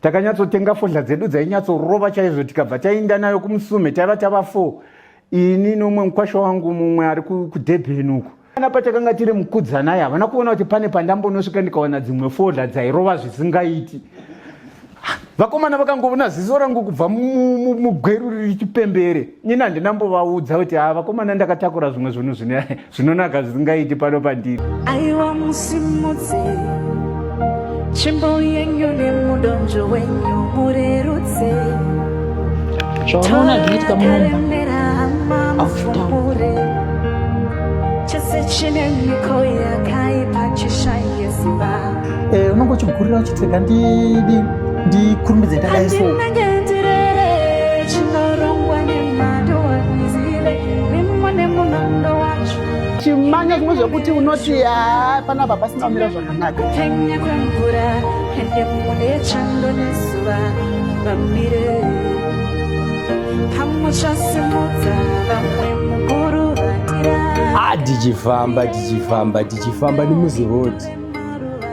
Takanyatsotenga fodya dzedu dzainyatsorova chaizvo, tikabva tainda nayo kuMusume. Taiva tava 4, ini nomumwe mukwasha wangu mumwe ari kuDurban uku. Kana patakanga tiri mukudzanai, havana kuona kuti pane pandambonosvika ndikawana dzimwe fodya dzairova zvisingaiti. Vakomana vakangovona ziso rangu kubva mugweru riri chipembere. Ini handinambovaudza kuti ha vakomana, ndakatakura zvimwe zvinhu zvinonaka zvisingaiti pano pandiri. Aiwa, musimudze tsvimbo yenyu nemudonzvo wenyu, murerutse. Zvaunoona zvinoitika munomba. Karemera hama, mufumure chese chine miko yakaipa chishaye simba. Unonge uchigurira uchiti rega ndikurumbidze ndadai so. Handinenge ndirere chinorongwa nemhando, handizive rimo nemunondo wacho. Chimanya zvimwe zvekuti unoti ha, panapa pasina kumira zvakanaka. Kupenya kwemvura ende mune chando nezuva vamire pamwe chasimudza vamwe mukuru vatira. Ah, tichifamba, tichifamba, tichifamba nemuziroad,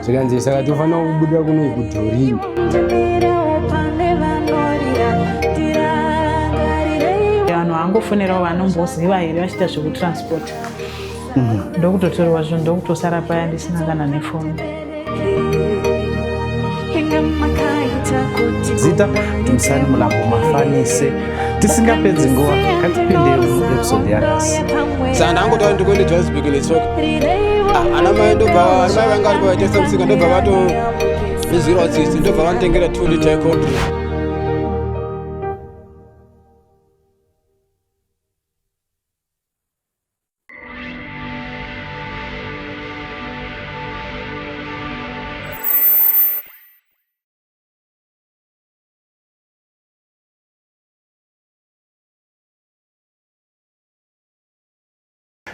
zvikanzi saka tofanira kubuda kuno kuDorini. Ndimirewo pane vanorira, tirangarirei. Vanhu vangofonerawo vanomboziva here vachiita zvekutransport, ndokutotorwa zvinhu, ndokutosara paya ndisina kana nefoni. Inga makaita kuti Zita Dumisani Mulambo Mafanise. Tisingapedzi nguva, ngatipinde muepisode yanhasi. Saka ndangotaura ndikuende Johannesburg netsoka. Ah, ana mai ndobva, ana mai vanga varipo vaitengesa musika, ndobva vatondinzwirawo tsitsi, ndobva vanditengera 2 liter yecold drink.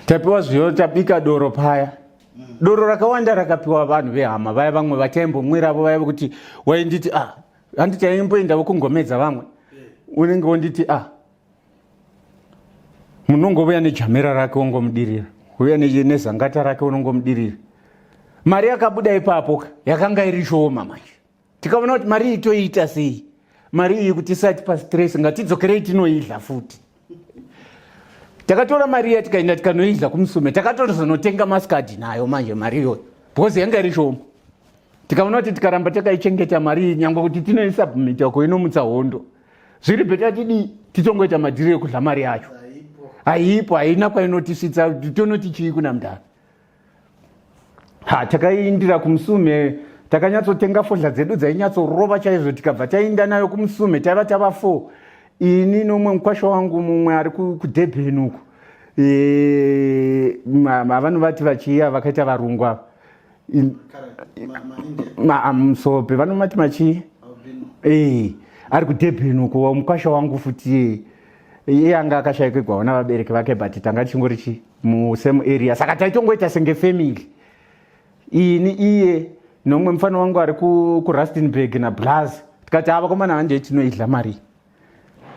Tapiwa zviyo, tabika doro paya. Doro rakawanda rakapiwa vanhu vehama vaya, vamwe vachaimbomwiravo vaya vekuti wainditi, ah, handi taimboendavo kungomedza vamwe, unenge wonditi, ah, munongovuya nejamera rake wongomudirira, uya nezangata rake unongomudirira. Mari yakabuda ipapo yakanga iri shoma. Manje tikaona kuti mari iyi toiita sei? Mari iyi kuti isati pastress, ngatidzokerei tinoidla futi. Takatora mari iya, tikaenda tikanoidla kuMusume. Takatozonotenga maskadi nayo manje mari iyoyo, because yanga iri shoma. Tikaona kuti tikaramba takaichengeta mari iyi, nyangwe kuti tinoisubmita ko inomutsa hondo, zviri better tidii, titongoita madhiri ekudla mari yacho. Haipo, haina kwainotisvitsa. Tonoti chii kuna mudhara? Ha, takaindira kuMusume. Takanyatsotenga fodya dzedu dzainyatsorova chaizvo, tikabva tainda nayo kuMusume. Taiva tava 4, ini nomumwe mukwasha wangu mumwe ari kuDurban uku. Vanovati vachiya vakaita varungu ava, musope vanomati machii, ari kuDurban uku mukwasha wangu futi. Iye anga akashaikigwawo navabereki vake, but tanga tichingori chi musame area, saka taitongoita senge family, ini, iye nomumwe mufana wangu ari kuRustenburg nablaz. Tikati, ava komana, handei tinoidla mari,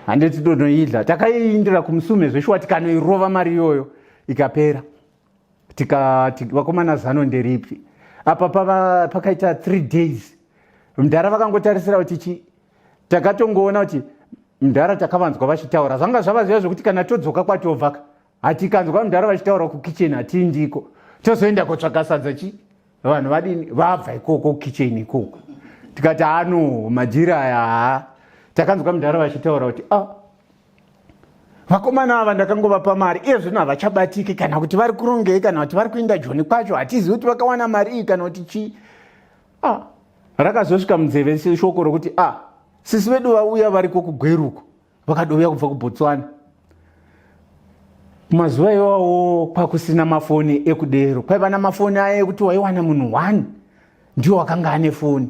handei titonoidla. Takaiindira kuMusume zveshuwa, tikanoirova mari iyoyo ikapera. Tikati, vakomana, zano nderipi apa? Pava pakaita 3 days mudhara vakangotarisira kuti chi. Takatongoona kuti mudhara takavanzwa vachitaura, zvanga zvava zviya zvekuti kana todzoka kwatobva, hatikanzwa mudhara vachitaura kukicheni, hatiindiko, tozoenda kotsvaka sadza chi vanhu vadini vabva ikoko kukicheni ikoko. Tikati, ano madhiri aya haa. Takanzwa mudhara vachitaura kuti, ah, vakomana ava ndakangovapa mari, iye zvino havachabatiki, kana kuti vari kurongei, kana kuti vari kuenda Joni kwacho, hatizivi kuti vakawana mari iyi kana kuti chii. Ah, rakazosvika munzeve shoko rokuti, ah, sisi vedu vauya, variko kuGweruko, vakadouya kubva kuBotswana. Mazuva iwawo kwakusina mafoni ekudero, kwaiva namafoni aya ekuti waiwana munhu one ndiwo wakanga ane foni.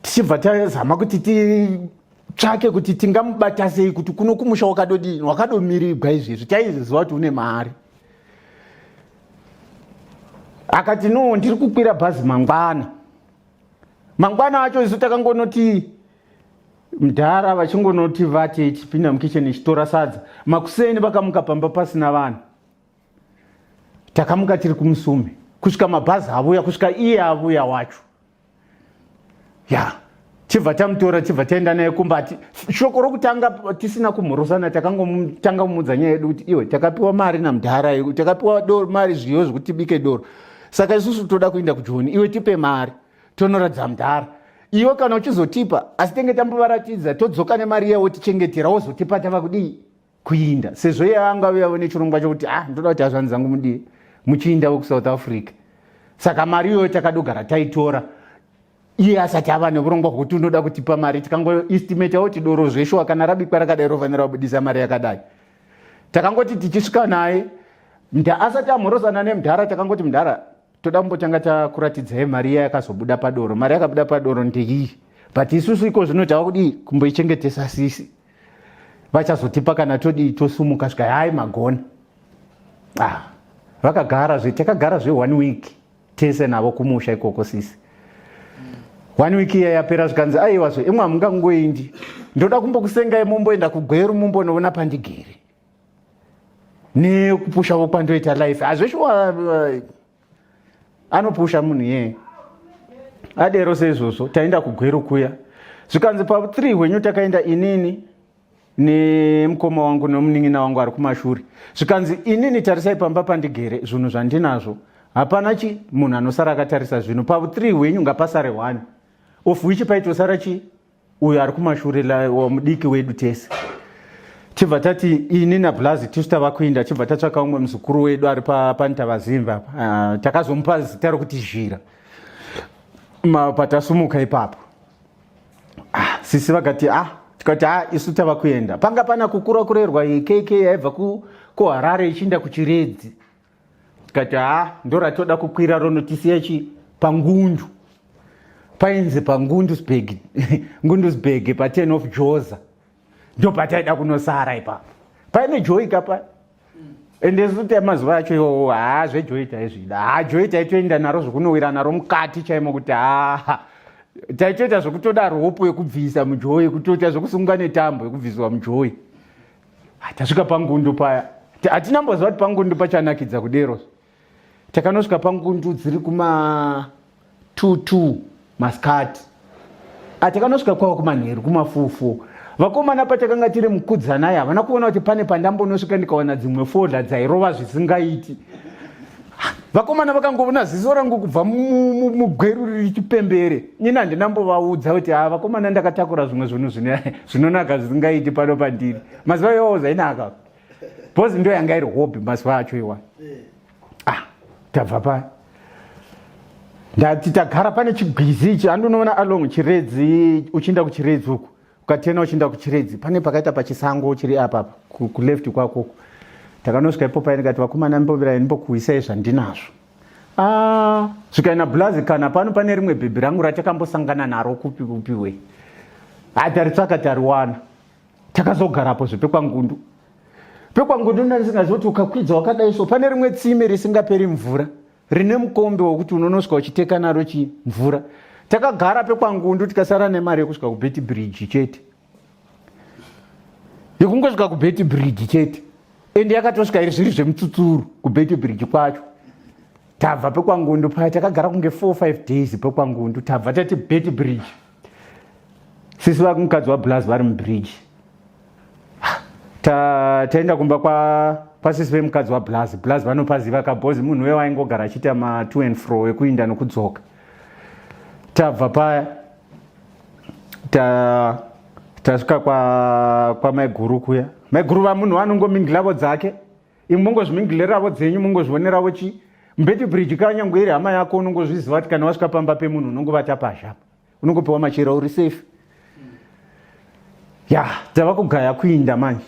Tichibva tazama kuti titsvake kuti tingamubata sei, kuti kuno kumusha wakadodini, wakadomirigwa izvezvi, taiziva kuti une mari. Akati, no, ndiri kukwira bhazi mangwana. Mangwana acho isu takangonoti mudhara vachingonoti vati tipinda mukicheni ichitora sadza. Makuseni vakamuka pamba pasina vanhu. Takamuka tiri kuMusume kusvika mabhazi avuya, kusvika iye avuya wacho. Ya, tibva tamutora, tibva taenda naye kumba. Shoko rokutanga tisina kumhorosana, takangotanga kumuudza nyaya yedu kuti iwe, takapiwa mari namudhara, takapiwa doro, mari, zviyo zvekuti tibike doro, saka isusu toda kuenda kuJoni. Iwe tipe mari tonoratidza mudhara. Iwe kana uchizotipa, asi tenge tambovaratidza, todzoka nemari iya, wotichengetera, wozotipa tava kudii, kuinda, sezvo iye anga uyavo nechirongwa chokuti, ah, ndoda kuti hazvanzi zangu mudii, muchiinda wekuSouth Africa. Saka mari iyoyo takadogara taitora iye asati ava neurongwa hwekuti unoda kutipa mari. Tikangoestimatawo kuti doro zveshuwa kana rabikwa rakadai rofanira kubudisa mari yakadai. Takangoti tichisvika naye, asati amhorosana nemudhara, takangoti, "Mudhara, toda kumbotanga takuratidzai mari iya yakazobuda padoro. Mari yakabuda padoro ndeiyi, but isusu iko zvino tava kudii, kumboichengetesa, sisi vachazotipa kana todii, tosumuka." Svika, "Hai, magona." Ah, vakagara zve, takagara zve one week tese navo kumusha ikoko sisi. One week iya yapera, zvikanzi, "Aiwa zve, imwe hamungangoendi, ndoda kumbokusengai mumboenda kuGweru, mumbonoona pandigere nekupushawo kwandoita life." Hazveshuwa anopusha munhu iyeye adero seizvozvo. Taenda kuGweru kuya, zvikanzi pa3 hwenyu takaenda inini nemukoma wangu nemunin'ina wangu ari kumashure. Zvikanzi, "Inini tarisai pamba pandigere, zvinhu zvandinazvo, hapana chi munhu anosara akatarisa zvinhu. Pa3 hwenyu ngapasare 1," of which paitosara chi uyo ari kumashure, mudiki wedu tese. Tibva tati ini nablazi tisu tava kuinda. Tibva tatsvaka umwe muzukuru wedu ari paNtavazimba, takazomupa zita rokuti Zhira. Patasumuka ipapo, ah, sisi vakati, ah, tikati, ah, isu tava kuenda. Panga pana kukura kurerwa kk yaibva kuHarare ichiinda kuChiredzi. Tikati, ha, ndoratoda kukwira, ronotisiya chi paNgundu, painzi paNgundusburg, Ngundusburg pa10 of Joza, ndo pataida kunosara ipapo paine joy kapa. Ende isu mazuva acho iwowo, ha, zvejoy taizvida. Ha, joy taitoenda naro zvokunowira naro mukati chaimo, kuti ha, taitoita zvokutoda rope yekubvisa mujoy, kutoita zvokusunga netambo yekubviswa mujoy. Tasvika paNgundu paya, hatina mboziva kuti paNgundu pachanakidza kudero. Takanosvika paNgundu dziri kuma 22 masikati, atakanosvika kwavo kumanheru kumafufu. Vakomana patakanga tiri mukudzanai havana kuona kuti pane pandambonosvika ndikawana dzimwe fodya dzairova zvisingaiti. Vakomana vakangovona ziso rangu kubva muGweru riri chipembere. Ini handinambovaudza kuti, ha, vakomana, ndakatakura zvimwe zvinhu zvinonaka zvisingaiti pano pandiri. Mazuva iwawo zvainaka because ndo yanga iri hobby mazuva acho iwa. Ah, tabva pa ndati tagara pane chigwizi ichi, andonoona along Chiredzi, uchiinda kuChiredzi uku, ukatena uchiinda kuChiredzi, pane pakaita pachisango chiri apa kuleft kwako. Takanosvika ipo pai, ndikati, "Vakomana, mbovirai ndimbokuisai zvandinazvo." Ah, zvikaina blazi, kana pano pane rimwe bhebhi rangu ratakambosangana naro kupi kupi we, hataritsvaka tariwana. Takazogarapo zvepekwaNgundu. PekwaNgundu ndanisingazivi kuti ukakwidza wakadai so pane rimwe tsime risingaperi mvura, rine mukombe wekuti unonosvika uchiteka naro chimvura. Takagara pekwaNgundu, tikasara nemari yekusvika kuBeitbridge chete, yekungosvika kuBeitbridge chete, ende yakatosvika iri zviri zvemutsutsuru kuBeitbridge kwacho. Tabva pekwaNgundu paya, takagara kunge 4 5 days pekwaNgundu. Tabva tati Beitbridge, sisi vakumukadzi wablaz vari mubridge. Taenda kumba kwasisi vemukadzi wablaz. Blaz vanopaziva kabhozi, munhu uye waingogara achiita ma-to and fro ekuinda nokudzoka. Tabva paya, tasvika kwamaiguru kuya. Maiguru vamunhu vanongomingilavo dzake, imwe mungozvimingiliravo dzenyu, mungozvioneravo chi muBeitbridge. Kanyange iri hama yako, unongozviziva kuti kana wasvika pamba pemunhu unongovata pazhapa, unongopiwa machira, uri safe. Ya, tava kugaya kuinda manje.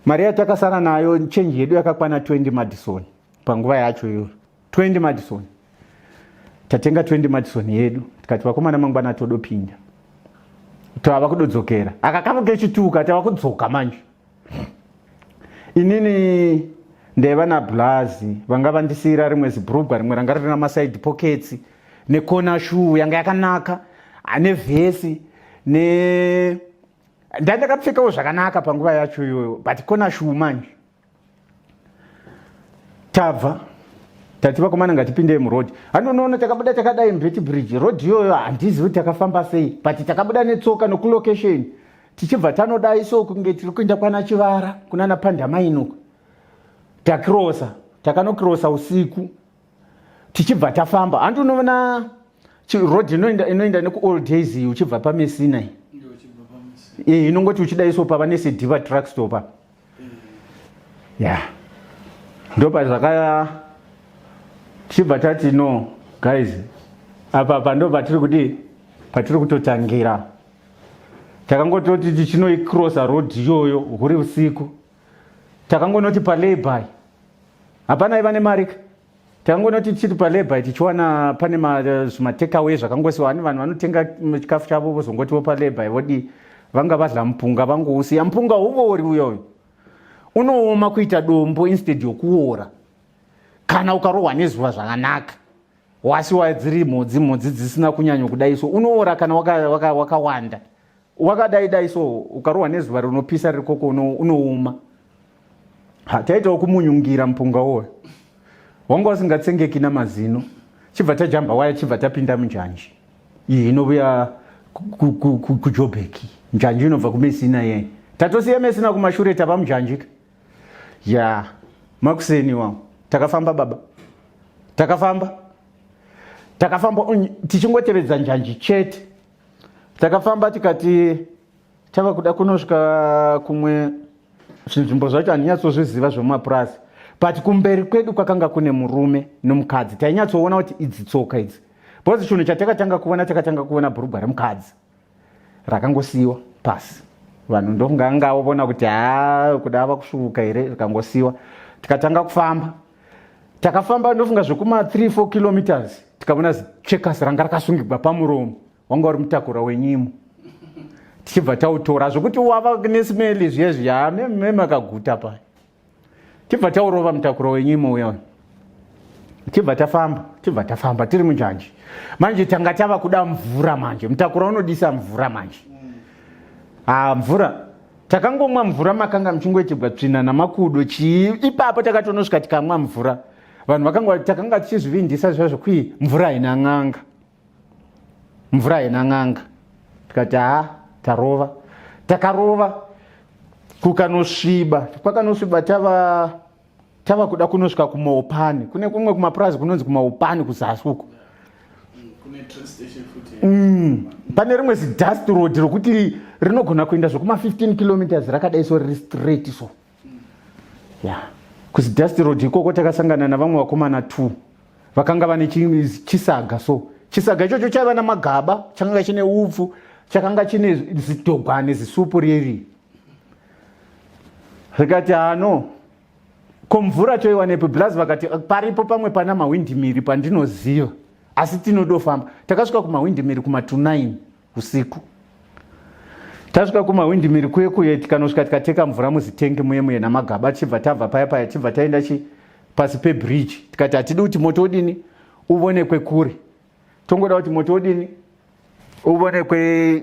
Mari yatakasara nayo, change yedu yakakwana 20 madison panguva yacho iyoyo. 20 madison, tatenga 20 madison yedu, tikati, "Vakomana, mangwana todopinda." Tava kudodzokera aka kavo kechituka, tava kudzoka manje. Inini ndaiva nablazi vanga vandisiyira rimwe zibrugwa rimwe ranga rina maside pockets nekona shoe yanga yakanaka, nevhesi ne ndandakapfekawo zvakanaka panguva yacho iyoyo, but kona shoe manje. Tabva Tati vakomana ngatipindei muroad. Handi unoona takabuda takadai mubeti bridge. Road iyoyo handizivi kuti takafamba sei but takabuda netsoka nokulocation tichibva tanodai so kunge tiri kuenda kwana Chivara kunana Pandamaini uko. Takirosa, takanokirosa usiku tichibva tafamba. Handi unoona road inoenda inoenda neku-old days iyi uchibva paMessina iyi. Eh, inongoti uchidai so pava neSediva truck stop apa. Ya ndopazvakaya tichibva tati no guys, apa pa ndo patiri kudii, patiri kutotangira. Takangototi tichinoicrossa road iyoyo huri usiku, takangonoti palayby hapana iva nemarika. Takangonoti tichiti palayby tichiwana pane zvimatekaway zvakangosiwa, ani vanhu vanotenga chikafu chavo vozongotiwo palayby vodii, vanga vadla mupunga vangousiya. Mupunga uvori uyoyo unooma kuita dombo instead yokuora kana ukarohwa nezuva zvakanaka, wasiwa dziri mhodzi mhodzi dzisina kunyanya kudai so unoora kana wakawanda waka, waka wakadai dai so ukarohwa nezuva rinopisa riri koko unooma. Taitawo kumunyungira mupunga uwoyo wanga usingatsengeki namazino. Chibva tajamba waya, chibva tapinda munjanji iyi inovuya kuJobheki, njanji inobva kuMesina yeye. Tatosiya Mesina kumashure, tava munjanjika ya makuseni wangu. Takafamba baba, takafamba, takafamba tichingotevedza njanji chete. Takafamba tikati tava kuda kunosvika kumwe zvinzvimbo zvacho handinyatsozviziva zvemumapurazi, but kumberi kwedu kwakanga kune murume nomukadzi. Tainyatsoona kuti idzi tsoka idzi, because chinhu chatakatanga kuona, takatanga kuona bhurugwa remukadzi rakangosiyiwa pasi. Vanhu ndokunga angavona kuti ha, kuda ava kusvuuka here, rikangosiyiwa. Tikatanga kufamba, takafamba ndofunga zvekuma 3 4 kilometers, tikaona zichekasi ranga rakasungigwa pamuromo, wanga uri mutakura wenyimo. Tichibva tautora zvokuti wava nesmeli zviye zviya, memakaguta paya. Tibva taurova mutakuro wenyimo uya, tibva tafamba, tibva tafamba tiri munjanji. Manje tanga tava kuda mvura, manje mutakura unodisa mvura manje. Ha, mvura takangomwa mvura, makanga muchingoitigwa tsvina namakudo chii ipapo. Takatonosvika tikamwa mvura, vanhu vakanga takanga tichizvivindisa zvazvo kui mvura haina n'anga, mvura haina n'anga. Tikati ha, tarova, takarova kukanosviba, kwakanosviba. Tava kuda kunosvika kumaupani, kune kumwe kumapurazi kunonzi kumaupani kuzasi uko. Pane rimwe zidust road rokuti rinogona kuenda zvekuma 15 kilometers rakadai so, riri straight so ya yeah. Kuzidust road ikoko takasangana navamwe vakomana two vakanga vane chisaga so. Chisaga ichocho chaiva namagaba, chakanga chine upfu, chakanga chine zidhogwane, zisupu riri. Rikati hano, ko mvura toiwanepi blaz? Vakati paripo pamwe pana mawindimiri pandinoziva, asi tinodofamba. Takasvika kumawindimiri kuma 9 usiku. Tasvika kumawindimiri kuye kuye, tikanosvika tikateka mvura muzitengi muye muye namagaba. Tichibva tabva paya paya, tichibva taenda chi pasi pebridge. Tikati hatidi kuti moto udini uvonekwe kure, tongoda kuti moto udini uvonekwe,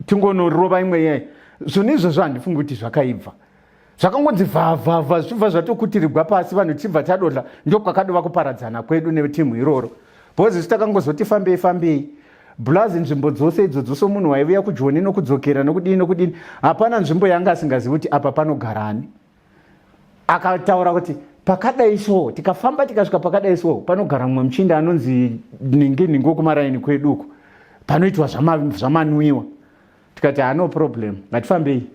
tingonorova imwe yeye. Zvinhu izvozvo handifungi kuti zvakaibva, zvakangonzi vhavhavha zvichibva zvatokutirigwa pasi, vanhu tichibva tadodla. Ndokwakadova kuparadzana kwedu netimu iroro, because isu takangozoti fambei fambei blazi nzvimbo dzose idzodzo. Somunhu waivuya kuJoni nokudzokera nokudini nokudini, hapana nzvimbo yanga asingazivi kuti apa panogarani. Akataura kuti pakadai so, tikafamba tikasvika pakadai so, panogara mumwe muchinda anonzi ningi ningi wekumaraini kwedu uko, panoitwa zvamanwiwa. Tikati hano problem, ngatifambei.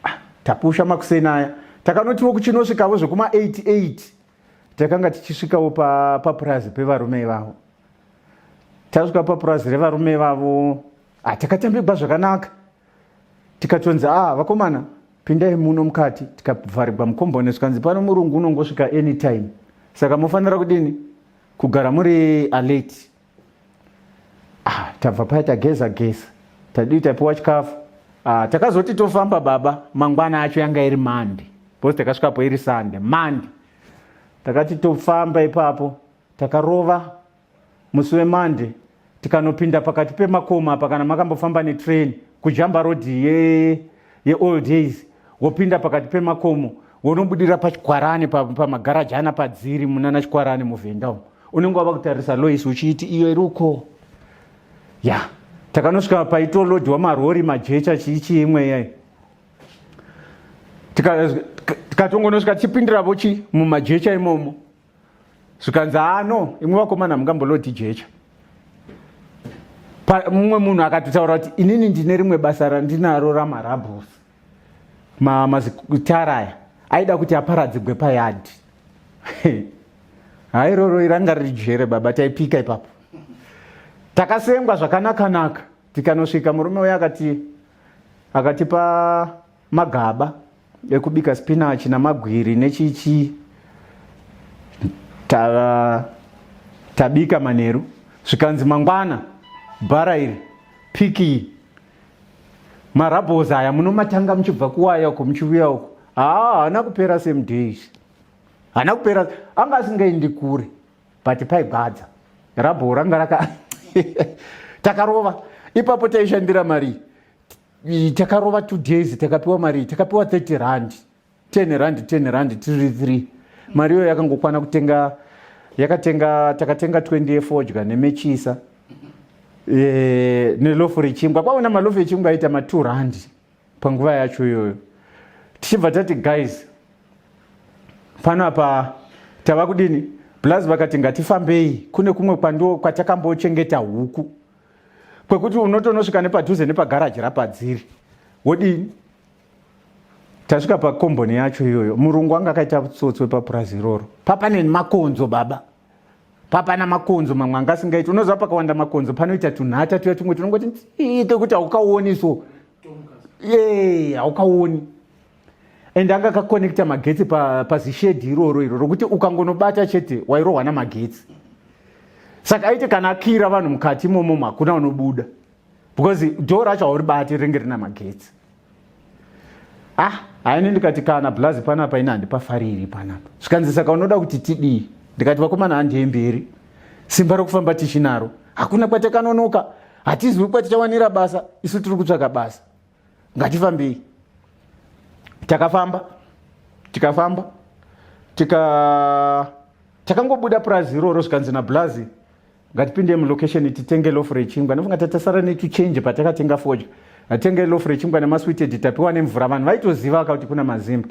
Ah, tapusha makuseni aya, takanotiwo kuchinosvikavo zvekuma 88 takanga tichisvikawo papurazi pevarume ivavo. Tasvika papurazi revarume ivavo, ah, takatambigwa zvakanaka. Tikatonzi ah, vakomana, pindai muno mukati. Tikavharigwa mukomboni, zvikanzi pano murungu unongosvika anytime, saka mofanira kudini, kugara muri alert. Ah, tabva paya, tageza geza, tadii, tapiwa chikafu. Ah, takazoti tofamba baba mangwana acho, yanga iri Monday because takasvikapo iri Sunday. Monday takati tofamba ipapo, takarova musi weMonday, tikanopinda pakati pemakoma apa. Kana makambofamba netrain kujamba road yeold days, wopinda pakati pemakomo. Wonobudira pachikwarani pamagaraji ana padziri munana chikwarani muvhenda umu. Unenge wava kutarisa Lois uchiiti iyo iri uko. Ya, takanosvika paitolodhiwa marori majecha chii chii imwe yayi. Tikatongonosvika tichipindiravo chi mumajecha imomo. Zvikanzi haa no, imwe vakomana hamungambolodhi jecha. Mumwe munhu akatotaura kuti inini ndine rimwe basa randinaro ramarabhusi. Mazitara aya aida kuti aparadzigwe payadhi. Hairoro ranga riri jere baba, taipika ipapo. Takasengwa zvakanakanaka tikanosvika murume uya akati akatipa magaba ekubika spinach namagwiri nechichi tabika manheru zvikanzi mangwana bhara iri piki marabos aya munomatanga muchibva kuwaya uko muchiuya uko. Haa, haana kupera same days, haana kupera, anga asingaendi kure but paigwadza rabo ranga raka takarova ipapo taishandira mari takarova 2 days takapiwa mari takapiwa 30 rand 10 rand 10 rand tiri 3 mari iyoyo yakangokwana kutenga yakatenga takatenga 20 yefodya nemechisa nelofu rechingwa kwaona malofu echingwa aita ma 2 rand panguva yacho iyoyo. Tichibva tati guys, panapa tava kudini? Plus vakati ngatifambei kune kumwe kwando kwatakambochengeta huku kwekuti unotonosvika nepadhuze nepagaraji rapadziri wodini. Tasvika pakomboni yacho iyoyo, murungu anga akaita tsotsi wepapurazi iroro. Papane makonzo baba, papana makonzo mamwe anga asingaiti. Unoziva pakawanda makonzo panoita tunhata tuya tumwe tunongoti nzii kekuti haukaoni so ye haukaoni. And anga akakonekta magetsi pazishedhi iroro iro rokuti ukangonobata chete wairohwa namagetsi. Saka aiti kana akira vanhu mukati imomo hakuna unobuda because dhoo racho hauribati ringe rina magetsi. Ah, haini ndikati kana blazi panapa ini handipafariri panapa. Zvikanzi saka unoda kuti tidii? Ndikati vakomana handei mberi, simba rokufamba tichinaro, hakuna kwatakanonoka, hatizivi kwatichawanira basa, isu tiri kutsvaka basa, ngatifambei. Takafamba tikafamba tika takangobuda purazi iroro zvikanzi nablazi ngatipinde mulocation titenge lofu rechingwa. Ndofunga tatasara netuchange patakatenga fodya, atenge lofu rechingwa nemasweeted tapiwa nemvura. Vanhu vaitoziva vakauti kuna mazimba.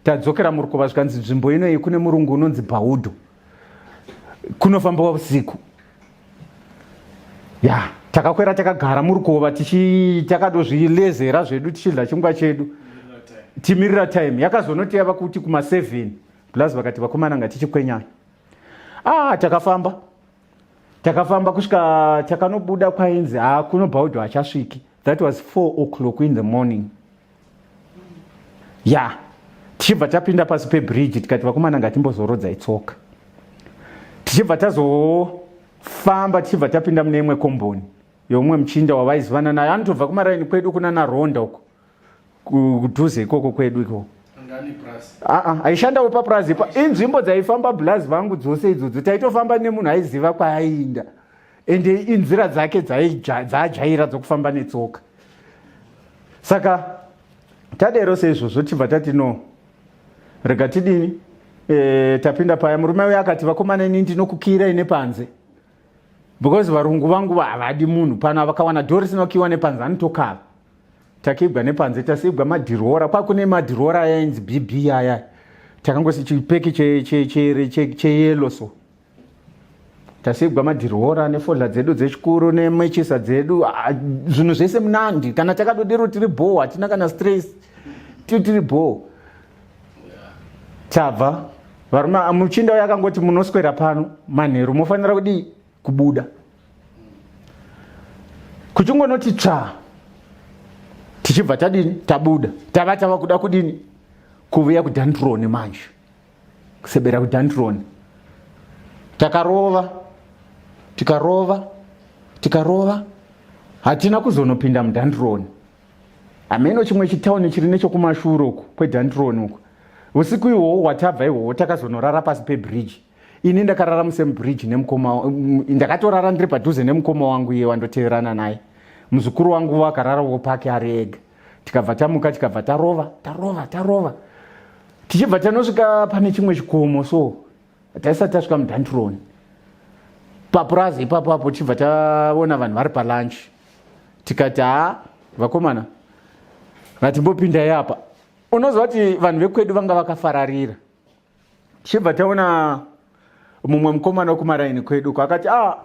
Tadzokera murukova zvikanzi nzvimbo ino iyi kune murungu unonzi Bhaudho, kunofambiwa usiku. Ya, takakwera takagara murukova takadozvilezera zvedu tichidla chingwa chedu timirira time yakazonoti yava kuti kuma 7 plus vakati vakomana ngatichikwenyana. Ah, takafamba takafamba kusvika takanobuda kwainzi ha kuno Bhaudho hachasviki. That was 4 o'clock in the morning. Ya, tichibva tapinda pasi pebridge tikati vakomana ngatimbozorodzai tsoka. Tichibva tazofamba tichibva tapinda mune imwe komboni yeumwe muchinda wavaizivana naye anotobva kumaraini kwedu kuna naronda uko kudhuze ikoko kwedu ikoko. Aishandawo papurazi ipa. Inzvimbo dzaifamba bulazi vangu dzose idzodzo taitofamba nemunhu aiziva kwaaiinda, ende inzira dzake dzaajaira dzokufamba netsoka. Saka tadero seizvozvo tibva tati no, rega tidini. Tapinda paya murume uya akati vakomana ini ndinokukiirai nepanze because varungu vangu havadi munhu pano, vakawana dhoo risina kukiiwa nepanze anotokava. Takibwa nepanze tasibwa madhirora kwakune madhirora aya ainzi BB aya, takangosi chipeki cheyelo so tasibwa madhirora nefodla dzedu dzechikuru nemechisa dzedu, zvinhu zvese munandi. Kana takadodero tiri bho, hatina kana stress, tiri bho. Tabva varume muchinda uyo akangoti munoswera pano manheru mofanira kudii kubuda. Kuchingonoti tsva tichibva tadini tabuda, tava tava kuda kudini kuvuya kuDantroni manje, kusebera kuDantroni. Takarova tikarova tikarova, hatina kuzonopinda muDantroni. Hameno chimwe chitauni chiri nechokumashure uku kweDantroni uku. Usiku ihwohwo hwatabva ihwohwo takazonorara pasi pebridge. Ini ndakarara musame bridge nemukoma, ndakatorara ndiri padhuze nemukoma wangu iye wandoteverana naye. Muzukuru wangu akararawo pake ari ega. Tikabva tamuka tikabva tarova tarova tarova. Tichibva tanosvika pane chimwe chikomo so taisati tasvika muDantroni papurazi ipapo apo, tichibva taona vanhu vari palunch, tikati, "Ha, vakomana, ngatimbopindai apa." Unoziva kuti vanhu vekwedu vanga vakafararira. Tichibva taona mumwe mukomana wekumaraini kwedu uko akati, "A ah,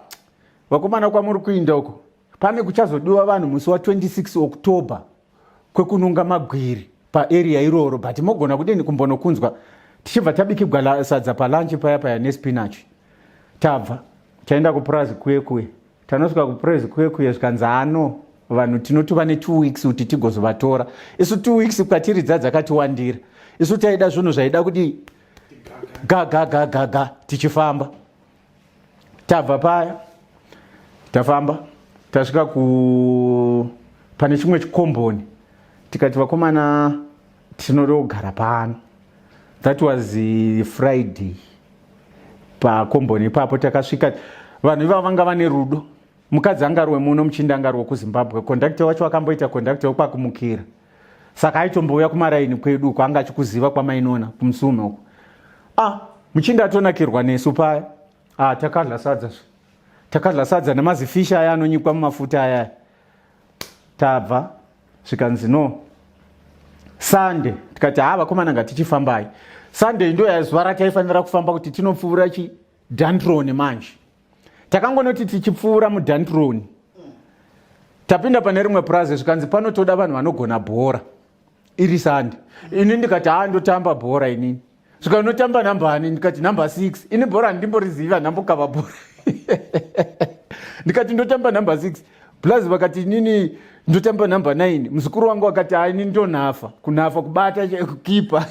vakomana, kwamuri kuinda uko pane kuchazodiwa vanhu musi wa26 October kwekununga magwiri paarea iroro, but mogona kudini kumbonokunzwa." Tichibva tabikigwa sadza palunch paya paya nespinach. Tabva taenda kupurazi kuye kuye. Tanosvika kupurazi kuye kuye, zvikanzi, "Ano vanhu tinotova ne2 weeks kuti tigozovatora." Isu 2 weeks kwatiri dzadzakatiwandira. Isu taida zvinhu zvaida kuti ga ga ga ga ga tichifamba. Tabva paya, tafamba, tasvika ku pane chimwe chikomboni, tikati, "Vakomana, tinoda kugara pano." That was Friday. Pakomboni ipapo takasvika, vanhu ivavo vanga vane rudo. Mukadzi anga ari wemuno, muchinda anga ari wekuZimbabwe. Kondakta wacho akamboita kondakta wekwakumukira, saka aitombouya kumaraini kwedu uko, anga achikuziva kwamainona kumusume uko. Ah, muchinda atonakirwa nesu paya. Ah, takadla sadza, takadla sadza nemazifishi aya anonyikwa mumafuta aya. Tabva, zvikanzi, "No, Sunday." Tikati, "Ha, vakomana, ngatichifambai." Sunday ndo yazuva rataifanira kufamba kuti tinopfuura chiDantroni. Manje takangonoti tichipfuura muDantroni, tapinda pane rimwe purazi, zvikanzi, "Panotoda vanhu vanogona bhora iri Sunday." Ini ndikati, "Ha, ndotamba bhora inini." Svika, "Unotamba namba ani?" Ndikati, "Namba 6." Ini bhora handimboriziva, ndambokava bhora. Ndikati, "Ndotamba namba 6." Plus vakati, "Inini ndotamba namba 9." Muzukuru wangu akati, "Ha, ini ndonhafa kunhafa kubata kukipa."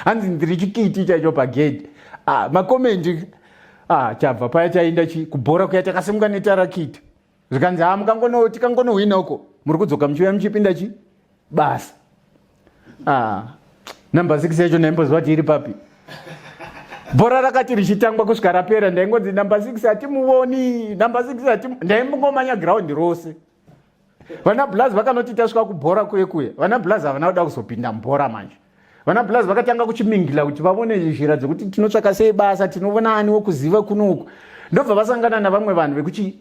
Hanzi, "Ndiri chikiti chaicho pagedhi." Ah, makomendi. Ah, chabva paya chaenda kubhora kuya, takasimuka netarakita. Zvikanzi, "Ha, mukangono tikangonohwina uko, muri kudzoka muchiuya muchipinda chi basa." Ah, namba 6 yacho ndaimboziva kuti iri papi. Bhora rakati richitangwa kusvika rapera, ndaingonzi, "Namba 6 hatimuvoni, namba 6 hatimu." Ndaimbongomanya giraundi rose. Vana Blaz vakanoti tasvika kubhora kuye kuye, vana Blaz havana kuda kuzopinda mubhora. Manje vana Blaz vakatanga kuchimingila kuti vavone zhira dzekuti tinotsvaka sei basa, tinovona ani wokuziva kunoku. Ndobva vasangana navamwe vanhu vekuchi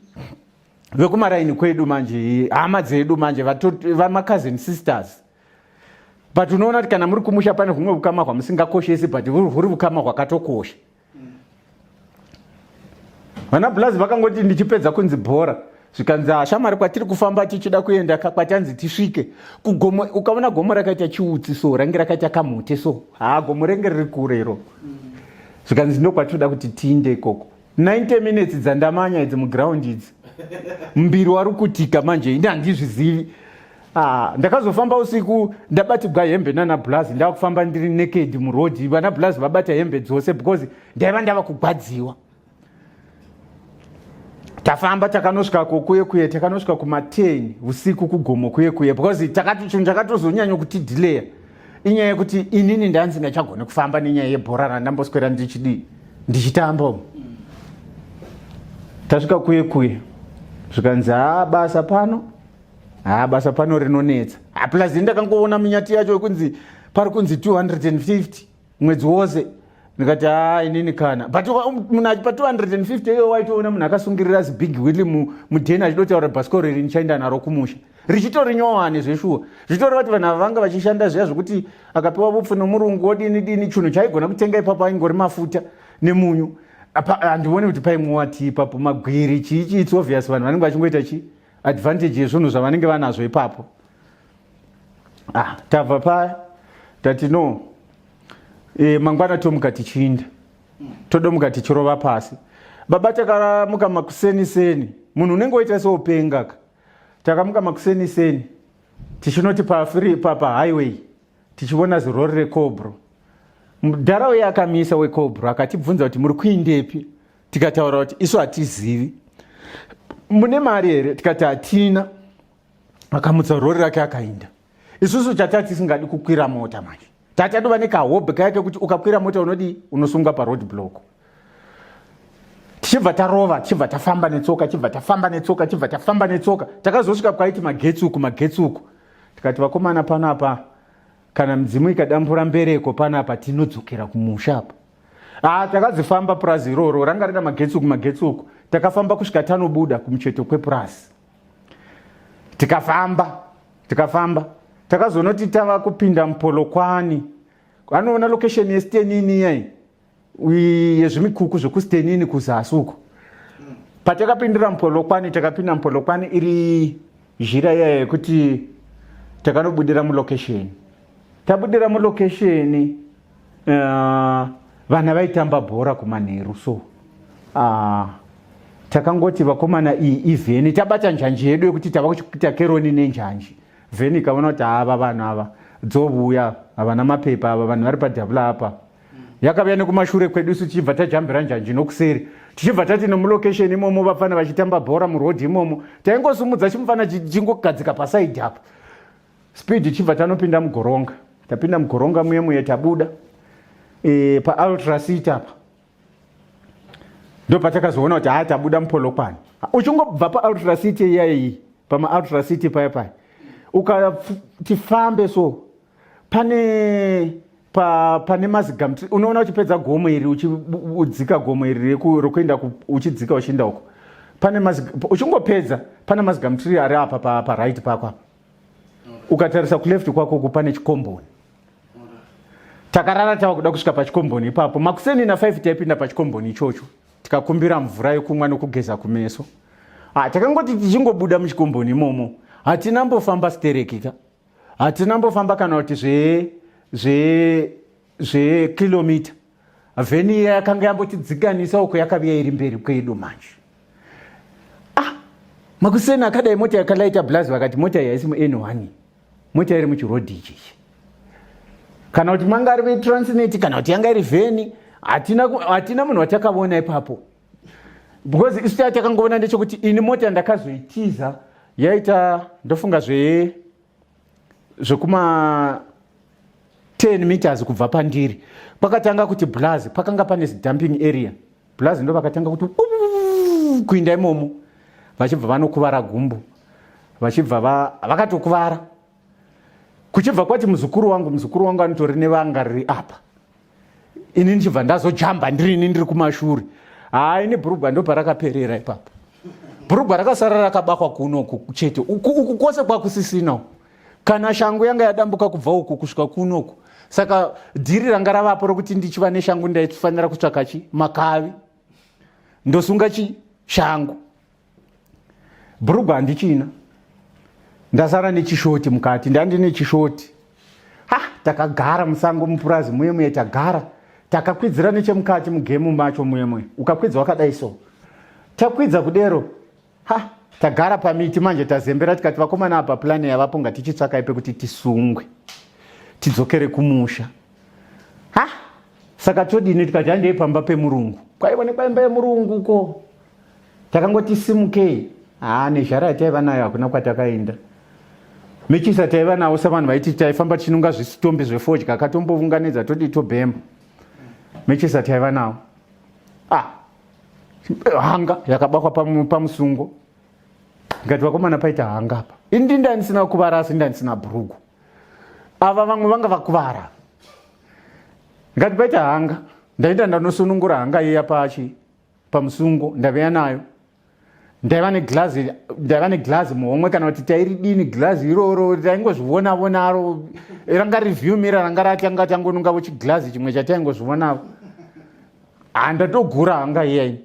vekumaraini kwedu, manje hama dzedu, manje vamacousin sisters. But unoona kuti kana muri kumusha pane humwe ukama hwamusingakoshesi, but huri ukama hwakatokosha. Vana Blaz vakangoti ndichipedza kunzi bhora, zvikanzi, "Ashamari, kwatiri kufamba tichida kuenda kwatanzi tisvike kugomo, ukaona gomo rakaita chiutsi so, range rakaita kamhute so, haa, gomo renge riri kure iro." Zvikanzi, "Ndo kwatinoda kuti tiinde ikoko." 90 minutes dzandamanya idzi mugraundi idzi, mbiri wari kutika manje, ini handizvizivi. Ah, ndakazofamba usiku ndabatigwa hembe nana Blaz, ndava kufamba ndiri naked murodhi. Vana Blaz vabata hembe dzose because ndaiva ndava kugwadziwa. Tafamba, takanosvika kukuye kuye, takanosvika kuma10 usiku kugomo kuye kuye, because takati chinhu chakatozonyanya kutidhileya inyaya yekuti inini ndandisingachagoni kufamba nenyaya yebhora randamboswera ndichidii, ndichitamba umu. Tasvika kuye kuye, zvikanzi, "Haa, basa pano, haa, basa pano rinonetsa." Plus ndakangoona minyati yacho yekunzi pari kunzi 250 mwedzi wose. Ndikati, "Haa, inini kana." But munhu achipa 250 iyo, waitoona munhu akasungirira zibig wheel mudheni, achidotaura, "Bhasikoro iri ndichaenda naro kumusha richitori nyowani." Zveshuwa zvitoreva kuti vanhu ava vanga vachishanda zviya zvokuti akapiwa vupfu nomurungu wodini dini, chinhu chaigona kutenga ipapo aingori mafuta nemunyu. Handioni kuti paimwiwa tii ipapo, magwiri, chii chii. It's obvious vanhu vanenge vachingoita chi advantage yezvinhu zvavanenge vanazvo ipapo. Ah, tabva paya, tati no, mangwana tomuka tichiinda, todomuka tichirova pasi. Baba, takamuka makuseni seni, munhu unenge waita seupenga ka. Takamuka makuseni seni tichinoti pafree pahighway, tichiona zirori recobro. Mudhara uye akamisa wecobro akatibvunza kuti, "Muri kuindepi?" Tikataura kuti, "Isu hatizivi." "Mune mari here?" Tikati, "Hatina." Akamutsa rori rake akainda. Isusu chata tisingadi kukwira mota manje, tatadova nekahobhe kaya kekuti ukakwira mota unodi unosungwa paroad block. Tichibva tarova, tichibva tafamba netsoka, tichibva tafamba netsoka, tichibva tafamba netsoka. Takazosvika kwaiti magetsi uku, magetsi uku. Tikati, "Vakomana, panapa Kana midzimu ikadambura mbereko panapa tinodzokera kumusha apa. Ah, takadzifamba purazi iroro ranga rina magetsi uku magetsi uku. Takafamba kusvika tanobuda kumucheto kwepurazi. Tikafamba, tikafamba. Takazonoti tava kupinda muPolokwane. Anoona location yeStenini iyai yezvimikuku zvekuStenini kuzasi uko. Patakapindira muPolokwane, takapinda muPolokwane iri zhira iya yekuti takanobudira mulocation. Tabudira mulocation vana vaitamba bhora kumanheru so takangoti vakomana iyi ivheni tabata njanji yedu yekuti tava kuita keroni nenjanji vheni ikaona kuti ava vanhu ava dzovuya havana mapepa ava vanhu vari padhabula apa yakavuya nekumashure kwedu isu tichibva tajambira njanji nokuseri tichibva tati nomulocation imomo vapfana vachitamba bhora murodhi imomo taingosumudza chimufana chingogadzika pasaidhi apa Speed ichibva tanopinda mugoronga. Tapinda mugoronga muye muye tabuda e, paultra seat apa ndopatakazoona kuti haa tabuda mupolokwane. Uchingobva paultra city iya iyi pamaultra city paya paya ukati fambe so pane pa, pane mazigamtri unoona uchipedza gomo iri uchidzika gomo iri rokuenda uchidzika uchienda uko pane uchingopedza pane mazigamtri ari apa paright pa pako apa ukatarisa kuleft kwako uku pane chikomboni takarara tava kuda kusvika pachikomboni ipapo makuseni na 5 taipinda pachikomboni ichocho tikakumbira mvura yekumwa nokugeza kumeso ah, takangoti tichingobuda muchikomboni imomo hatina mbofamba stereki ka hatina mbofamba kana kuti zve zve zvekilomita vheni iya yakanga yambotidzikanisa uko yakaviya iri mberi kwedu manje ah makuseni akadai mota yakalaita blaz vakati mota iyi haisi muN1 mota iri muchirodhi ichichi kana kuti manga ari vetransnet kana kuti yanga iri vheni hatina hatina munhu watakavona ipapo because isu taa takangovona ndechekuti ini mota ndakazoitiza yaita ndofunga zve zvekuma 10 meters kubva pandiri pakatanga kuti blaz pakanga pane zidumping area blaz ndo vakatanga kuti kuinda imomo vachibva vanokuvara gumbo vachibva vakatokuvara kuchibva kwati muzukuru wangu muzukuru wangu anotori nevanga riri apa ini ndichibva ndazojamba ndiri ini ndiri kumashure haa ini bhurugwa ndoparakaperera ipapo bhurugwa rakasara rakabakwa kunoku chete uku kwose kwakusisina kana shangu yanga yadambuka kubva uku kusvika kunoku saka dhiri ranga ravapo rokuti ndichiva neshangu ndaifanira kutsvaka chi makavi ndosunga chi shangu bhurugwa handichina ndasara nechishoti mukati ndandine chishoti ha takagara musango mupurazi muye muye tagara takakwidzira nechemukati mugemu macho muye muye ukakwidza wakadai so takwidza kudero ha tagara pamiti manje tazembera tikati vakomana apa plani yavapo ngatichitsvakai pekuti tisungwe tidzokere kumusha ha saka todini tikati handei pamba pemurungu kwaionekwa imba yemurungu ko takangoti simukei haa nezhara yataiva nayo hakuna kwatakaenda mechisa taiva nawo savanhu vaiti taifamba tichinunga zvisitombi zvefodya katombovunganidza todii tobhemba mechisa taiva nawo ah hanga yakabakwa pamusungo ndikati vakomana paita hanga apa ini ndinda ndisina kuvara asi nda ndisina bhurugu ava vamwe vanga vakuvara ndikati paita hanga ndaenda ndanosunungura hanga iya pachi pamusungo ndaiva nayo ndaiva neglazi ndaiva neglazi muhomwe kana kuti tairidini glazi iroro taingozvionavo naro ranga review mira ranga ratanga tangonongavo chiglazi chimwe chataingozvionavo handatogura hanga iya ini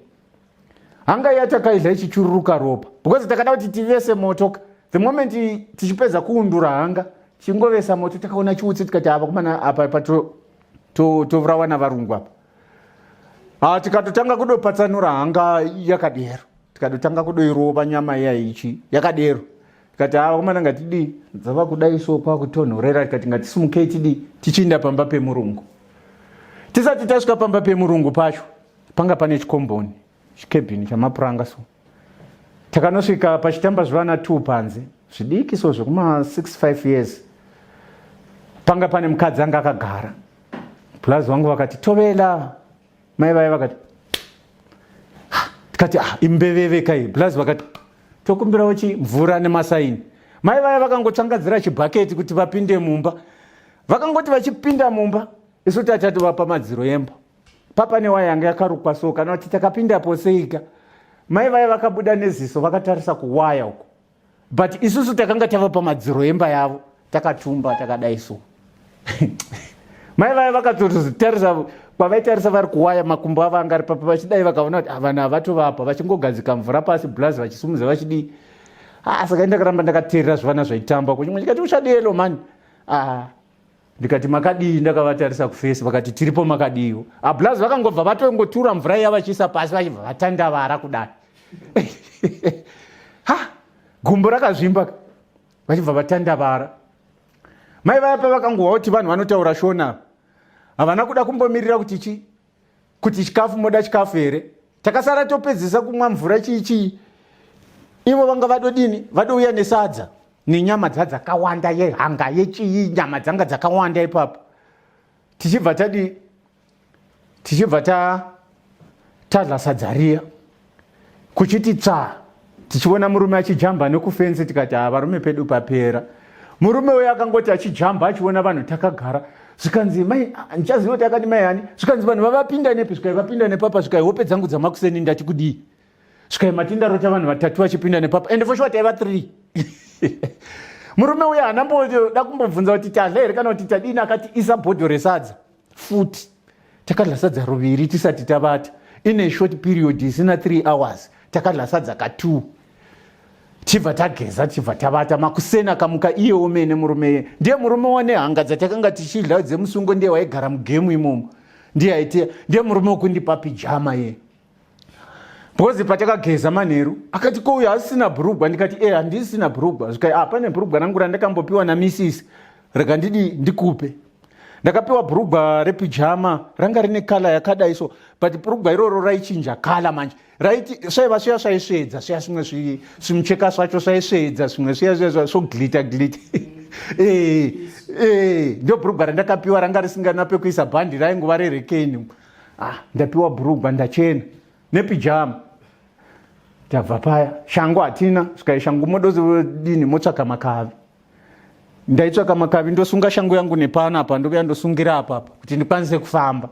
hanga iya takaidla ichichururuka ropa because takada kuti tivese moto the moment tichipedza kuundura hanga chingovesa moto takaona chiutsi tikati apa kumana apa patovurawa navarungu apa Ah, tikatotanga kudopatsanura hanga yakadero tikatotanga kudoirova nyama iya ichi yakadero tikati haa vakomana ngatidii dzava kudai so kwakutonhorera tikati ngatisimukei tidii tichiinda pamba pemurungu tisati tasvika pamba pemurungu pacho panga pane chikomboni chikebhini chamapuranga so takanosvika pachitamba zvivana t panze zvidiki so zvekuma 65 years panga pane mukadzi anga akagara plus vangu vakati tovela mai vaya vakati tikati ah, imbeveve kai plus vakati tokumbirawo chi mvura nemasaini mai vaya vakangotsvangadzira chibhaketi kuti vapinde mumba. Vakangoti vachipinda mumba, isu tachatovapa madziro emba. Papa newaya yanga yakarukwa so kana kuti takapindapo seika. Mai vaya vakabuda neziso vakatarisa kuwaya uko. But isusu takanga tava pamadziro emba yavo takatumba takadai so. Mai vaya vakatotarisa kwavaitarisa vari kuwaya makumbo avo anga ari papa vachidai vakaona kuti ah, vanhu havatovapa vachingogadzika mvura pasi blaz vachisumudza vachidii. Ah, saka ndakaramba ndakateerera zvivana zvaitamba kuchimwe chikati uchadelo mani. Ah, ndikati makadii ndakavatarisa kufesi vakati tiripo makadiiwo ablaz ah, vakangobva vatongotura mvura iya vachiisa pasi vachibva vatandavara kudai ha gumbo rakazvimba vachibva vatandavara mai vaya pavakangohwa kuti vanhu vanotaura shona havana kuda kumbomirira kuti chi kuti chikafu moda chikafu here takasara topedzisa kumwa mvura chii chii ivo vanga vadodini vadouya nesadza nenyama dzadzakawanda yehanga yechii nyama dzanga dzakawanda ipapo tichibva tadii tichibva ta tadla sadza riya kuchiti tsvaa tichiona murume achijamba nekufenzi tikati ha varume pedu papera murume uyo akangoti achijamba achiona vanhu takagara zvikanzi mai ndichaziva kuti akati mai ani zvikanzi vanhu vavapinda nepi zvikai vapinda nepapa zvikai hope dzangu dzamakuseni ndati kudii svikai matindarota vanhu vatatu vachipinda nepapa ende for sure taiva three murume uyo haana mboda kumbobvunza kuti tadla here kana kuti tadini akati isa bhodho resadza futi takadla sadza ruviri tisati tabata in a short period isina three hours takadla sadza ka2 tibva tageza tibva tabata makuseni akamuka iye omene murume iye ndiye murume wane hanga dzatakanga tichidla dzemusungo ndiye waigara mugemu imomo ndiye aitia ndiye murume wekundipa pijama iye because patakageza manheru akati ko uyo asisina bhurugwa ndikati e handisina bhurugwa zvikai ah, pane bhurugwa rangu randakambopiwa namisisi rega ndidi ndikupe ndakapiwa bhurugwa repijama ranga rine kala yakadai so but bhurugwa iroro raichinja kala manje raiti svaiva sviya svaisvedza sviya zvimwe zvimucheka zvacho svaisvedza zvimwe sviya sviya svoglita glita eh, eh, ndo bhurugwa randakapiwa ranga risingana pekuisa bhandi raingova rerekeni ah, ndapiwa bhurugwa ndachena nepijama tabva paya shangu hatina svikai shangu modozodini motsvaka makavi ndaitsvaka makavi ndosunga shangu yangu nepano apa ndokuya ndosungira apapa kuti ndikwanise kufamba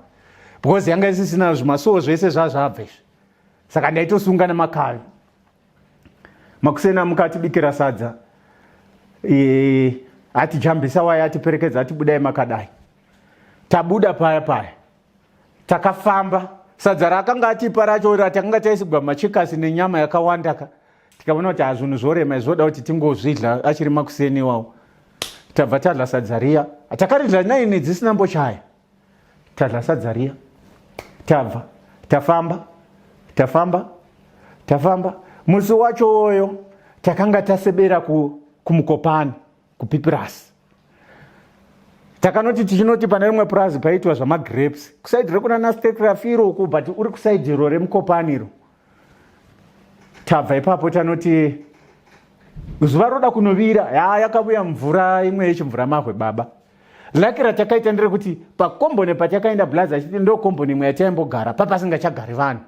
because yanga isisina zvimasuwo zvese zvazvabva izvi saka ndaitosunga nemakavi makuseni amuka atibikira sadza e, atijambisa waya atiperekedza atibudai makadai tabuda paya paya takafamba sadza raakanga atipa racho ratakanga taisigwa machekasi nenyama yakawanda ka tikaona kuti hazvinhu zvorema izvoda kuti tingozvidla achiri makuseni iwawo tabva tadla sadza riya takaridla naini dzisina mbochaya tadla sadza riya tabva tafamba tafamba tafamba musi wacho woyo takanga tasebera kumukopani kupipirasi takanoti tichinoti pane rimwe purazi paiitwa zvamagrapes kusaidi rekuna nastekrafiro uku but uri kusaidi iro remukopani iro tabva ipapo tanoti zuva roda kunovira ya yakavuya mvura imwe yechimvura mahwe baba laki ratakaita nderekuti pakomboni patakaenda blazi achiti ndo komboni imwe yataimbogara papasingachagari vanhu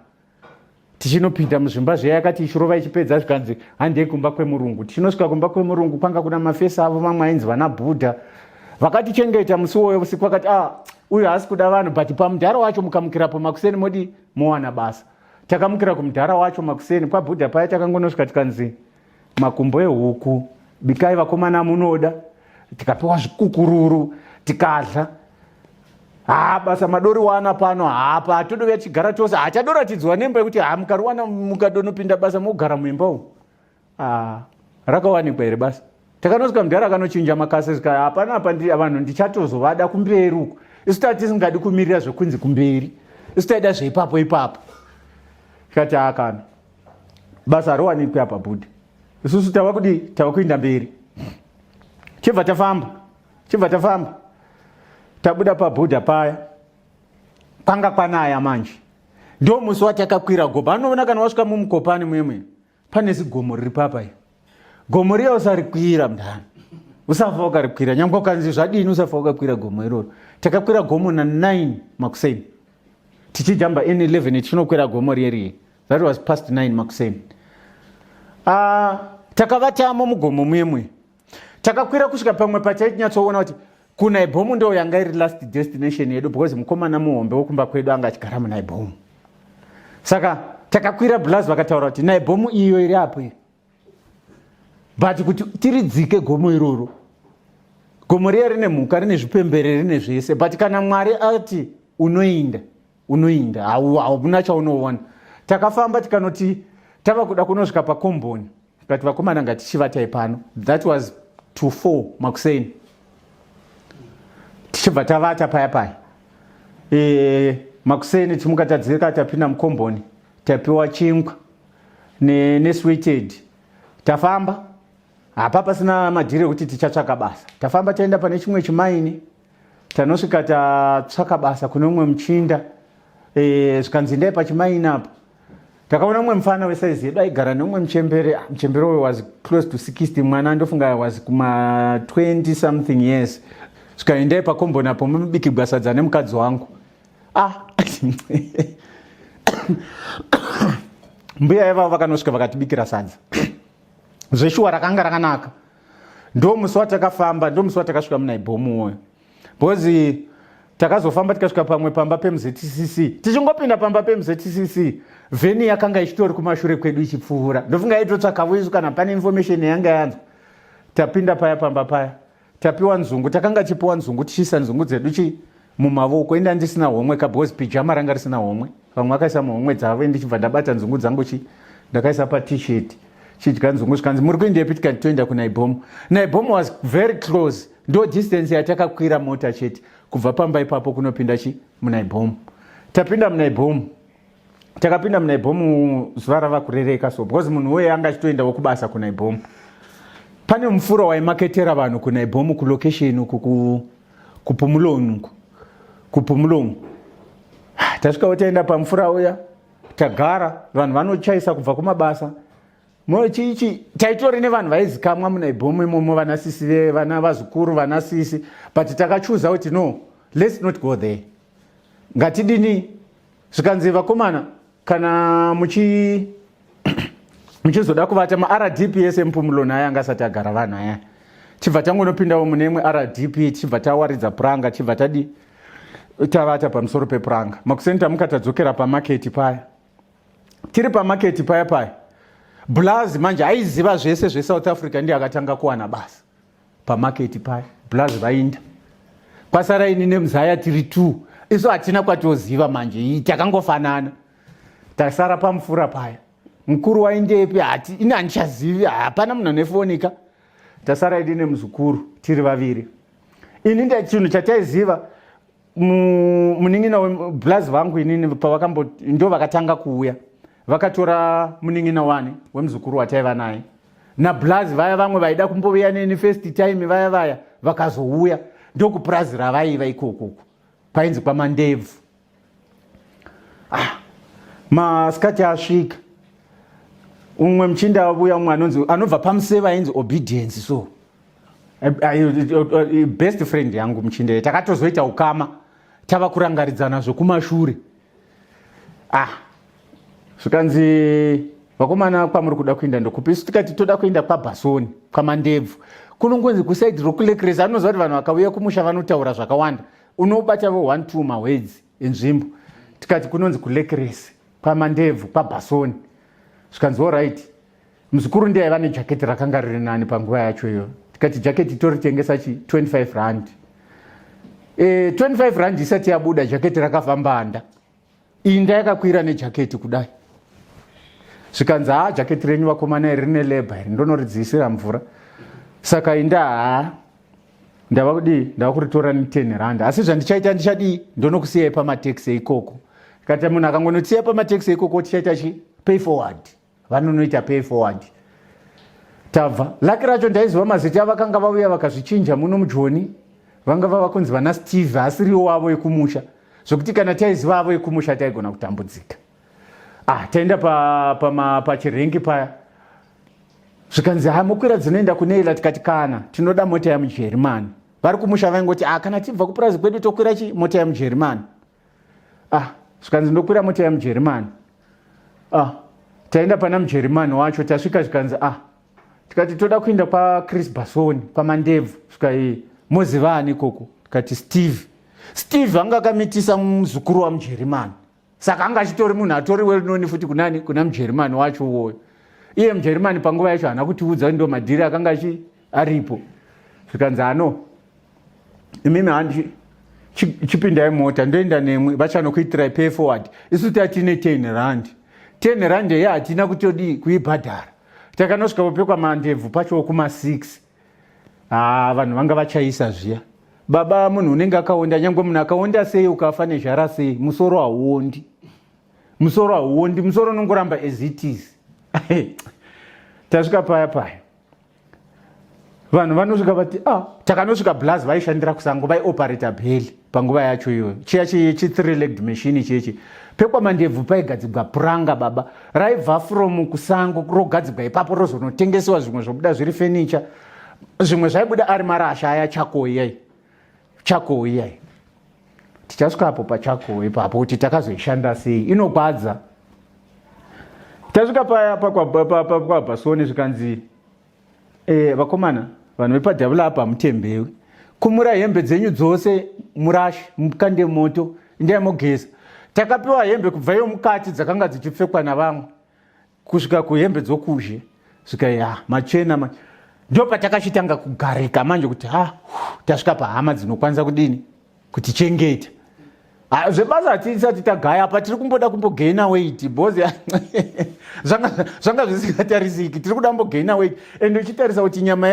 tichinopinda muzvimba zviya yakati ichirova ichipedza zvikanzi handei kumba kwemurungu tichinosvika kumba kwemurungu kwanga kuna mafesi avo mamwe ainzi vana bhudha vakatichengeta musi uwoyo usiku vakati ah uyu haasi kuda vanhu but pamudhara wacho mukamukirapo makuseni modi mowana basa takamukira kumudhara wacho makuseni kwabhudha paya takangonosvika tikanzi makumbo ehuku bikai vakomana munoda tikapiwa zvikukururu tikadla haa basa madoriwana pano hapa hatodouya tichigara tose hachadoratidzwa nemba yekuti ha mukariwana mukadonopinda basa mogara muimba umu ah, rakawanikwa here basa takanosvika mudhara akanochinja makasi svika hapana apa vanhu ndichatozovada kumberi uko isu taa tisingadi kumirira zvekunzi kumberi isu taida zveipapo ipapo tikati hakana basa hariwanikwi apa bhudhi isusu tava kudii tava kuinda mberi chibva tafamba chibva tafamba tabuda pabhudha paya kwanga kwanaya manje ndo musi watakakwira gomo anoona kana wasvika mumukopani muyemwe pane zigomo riri papa iyo gomo riya usarikwira mndani usafa ukarikwira nyangwe ukanzi zvadini usafa ukakwira gomo iroro takakwira gomo na 9 makuseni tichijamba n11 tichinokwira gomo riye riye that was past 9 makuseni uh, takavatamo mugomo muyemwe takakwira kusvika pamwe pachainyatsoona kuti Kunaibomu ndo yanga iri last destination yedu because mukomana muhombe wekumba kwedu anga achigara munaibomu. Saka takakwira blaz vakataura kuti naibomu iyo iri apo iyo. But kuti tiridzike gomo iroro. Gomo riya rine mhuka rine zvipembere rine zvese but kana Mwari ati unoinda unoinda hauna chaunoona. Takafamba tikanoti tava kuda kunosvika pakomboni tikati vakomana ngatichivatai pano. That was to 4 makuseni. Tichibva tavata paya paya. E, makuseni timuka tadzika tapinda mukomboni tapiwa chingwa nesweeted ne tafamba hapa pasina madhiri ekuti tichatsvaka basa tafamba taenda pane chimwe chimaini tanosvika tatsvaka basa kune umwe muchinda e, zvikanzi ndai pachimaini apo takaona umwe mufana wesaizi yedu aigara neumwe muchembere ah, muchembere uyo was close to 60 mwana ndofunga was kuma 20 something years zvikaendai pakomboni apo mubikigwa sadza nemukadzi wangu ah mbuya ivavo vakanosvika vakatibikira sadza zveshuwa rakanga rakanaka ndo musi watakafamba ndo musi watakasvika munaibhomu uwoyo because takazofamba tikasvika pamwe pamba pemztcc tichingopinda pamba pemztcc vheni yakanga ichitori kumashure kwedu ichipfuura ndofunga yaitotsvakavo isu kana pane information yanga yanzwa tapinda paya pamba paya tapiwa nzungu takanga tichipiwa nzungu tichiisa nzungu dzedu chi mumavoko enda ndisina homwe ka because pyjama ranga risina homwe vamwe vakaisa muhomwe dzavo ndichibva ndabata nzungu dzangu chi ndakaisa patshirt chidya nzungu zvikanzi muri kuendepi tikati toenda kunaibomu naibomu was very close ndo distance yatakakwira mota chete kubva pamba ipapo kunopinda chi munaibomu tapinda munaibomu takapinda munaibomu zuva rava kurereka so because munhu weye anga achitoendawo kubasa kunaibomu pane mufura waimaketera vanhu kunaibomu kulocation uku kupumuloni uku kupumulongo tasvikawo taenda pamufura uya tagara vanhu vanochaisa kubva kumabasa chichi taitori nevanhu vaizikamwa munaibomu imomo vana sisi vana vazukuru vana sisi but takachuza kuti no let's not go there ngatidini zvikanzi vakomana kana muchi muchizoda kuvata maRDP ese mupumuloni aya anga asati agara vanhu aya tibva tangonopindawo mune imwe RDP tichibva tawaridza puranga tichibva tadi tavata pamusoro pepuranga makuseni tamuka tadzokera pamaketi paya tiri pamaketi paya paya blaz manje aiziva zvese zvesouth africa ndiye akatanga kuwana basa pamaketi paya blaz vainda kwasara ini nemuzaya tiri two isu hatina kwatoziva manje takangofanana tasara pamufura paya mukuru waindepi hati ini handichazivi hapana munhu ane foni ka tasara ini nemuzukuru tiri vaviri ini nda chinhu chataiziva munin'ina weblaz vangu inini pavakambo ndo vakatanga kuuya vakatora munin'ina wani wemuzukuru wataiva naye nablaz vaya vamwe vaida kumbouya neni first time vaya vaya vakazouya ndokupurazi ravaiva ikokoku kwainzi kwamandebvu ah, masikati asvika umwe muchinda avuya umwe anonzi anobva pamuseva ainzi obedience so best friend yangu muchinda takatozoita ukama tava kurangaridzana zvokumashure ah zvikanzi vakomana kwamuri kuda kuenda ndokupi isu tikati toda kuenda kwabhasoni kwamandebvu kunongonzi kusaidi rokulekresa anoziva kuti vanhu vakauya kumusha vanotaura zvakawanda unobata vo one two mawedzi enzvimbo tikati kunonzi kulekresi kwamandebvu kwabhasoni zvikanzi orit muzukuru ndiye aiva nejaketi rakanga riri nani panguva yacho iyo tikati jaketi toritengesa chi 25 rand e, 25 rand isati yabuda jaketi rakafambanda inda yakakwira nejaketi kudai zvikanzi haa jaketi renyu vakomana iri rine lebha iri ndonoridziisira mvura saka inda haa ndava kudii ndava kuritora ne10 rand asi zvandichaita ndichadii ndonokusiyai pamateksi eikoko kati munhu akangonotiya pamateksi eikoko tichaita chi pay forward vanonoita pay forward tabva laki racho ndaiziva mazita avakanga vauya vakazvichinja muno mujoni vanga vava kunzi vana steve asiriwo wavo ekumusha zvekuti kana taiziva avo ekumusha taigona kutambudzika ah taenda pachirengi pa, pa paya zvikanzi ha mokwira dzinoenda kuneila tikati kana tinoda mota yamujerimani vari kumusha vaingoti ah kana tibva kupurazi kwedu tokwira chi mota yamujerimani ah zvikanzi ndokwira mota yamujerimani ah taenda pana mujerimani wacho tasvika zvikanzi ah tikati toda kuenda kwachris basoni kwamandebvu svika iyi Moziva ani ikoko? Tikati Steve. Steve anga akamitisa muzukuru waMujerimani, saka anga achitori munhu atori well known futi kunani, kuna Mujerimani wacho uwoyo. Iye Mujerimani panguva yacho haana kutiudza ndo madhiri akanga achi aripo. Zvikanzi ano imimi handi chipindai mota ndoenda nemwi, vachanokuitirai pay forward. Isu tatine 10 rand, 10 rand ye hatina kutodii kuibhadhara. Takanosvika popekwa mandebvu pacho kuma6. Haa, vanhu vanga vachaisa zviya baba. Munhu unenge akaonda, nyange munhu akaonda sei, ukafa nezhara sei, musoro hauondi, musoro hauondi, musoro unongoramba as it is. Tasvika paya paya, vanhu vanosvika vati, ah, takanosvika blaz vaishandira kusango, vaioperata bheli panguva yacho iyoyo, chiya chi3 legged machine chechi. Pekwamandebvu paigadzigwa puranga baba, raibva from kusango, rogadzigwa ipapo, rozonotengesewa. Zvimwe zvobuda zviri fenicha, zvimwe zvaibuda ari marasha aya, charcoal iyai, charcoal iyai. Tichasvikapo pacharcoal ipapo kuti takazoishanda sei, inogwadza. Tasvika paya pakwabhasoni, zvikanzi, vakomana, vanhu vepadhavula apa hamutembewi. Kumura hembe dzenyu dzose, murashe, mukande moto, indai mogeza. Takapiwa hembe kubva iyo mukati dzakanga dzichipfekwa navamwe kusvika kuhembe dzokuzhe. Svika ya machena ma ndo patakachitanga kugarika manje kuti ha, tasvika pahama dzinokwanisa kudini, kutichengeta. Zvebasa hatisati tagaya apa, tiri kumboda kumbogaina weight because zvanga zvisingatarisiki. Tiri kuda kumbogaina weight and uchitarisa kuti nyama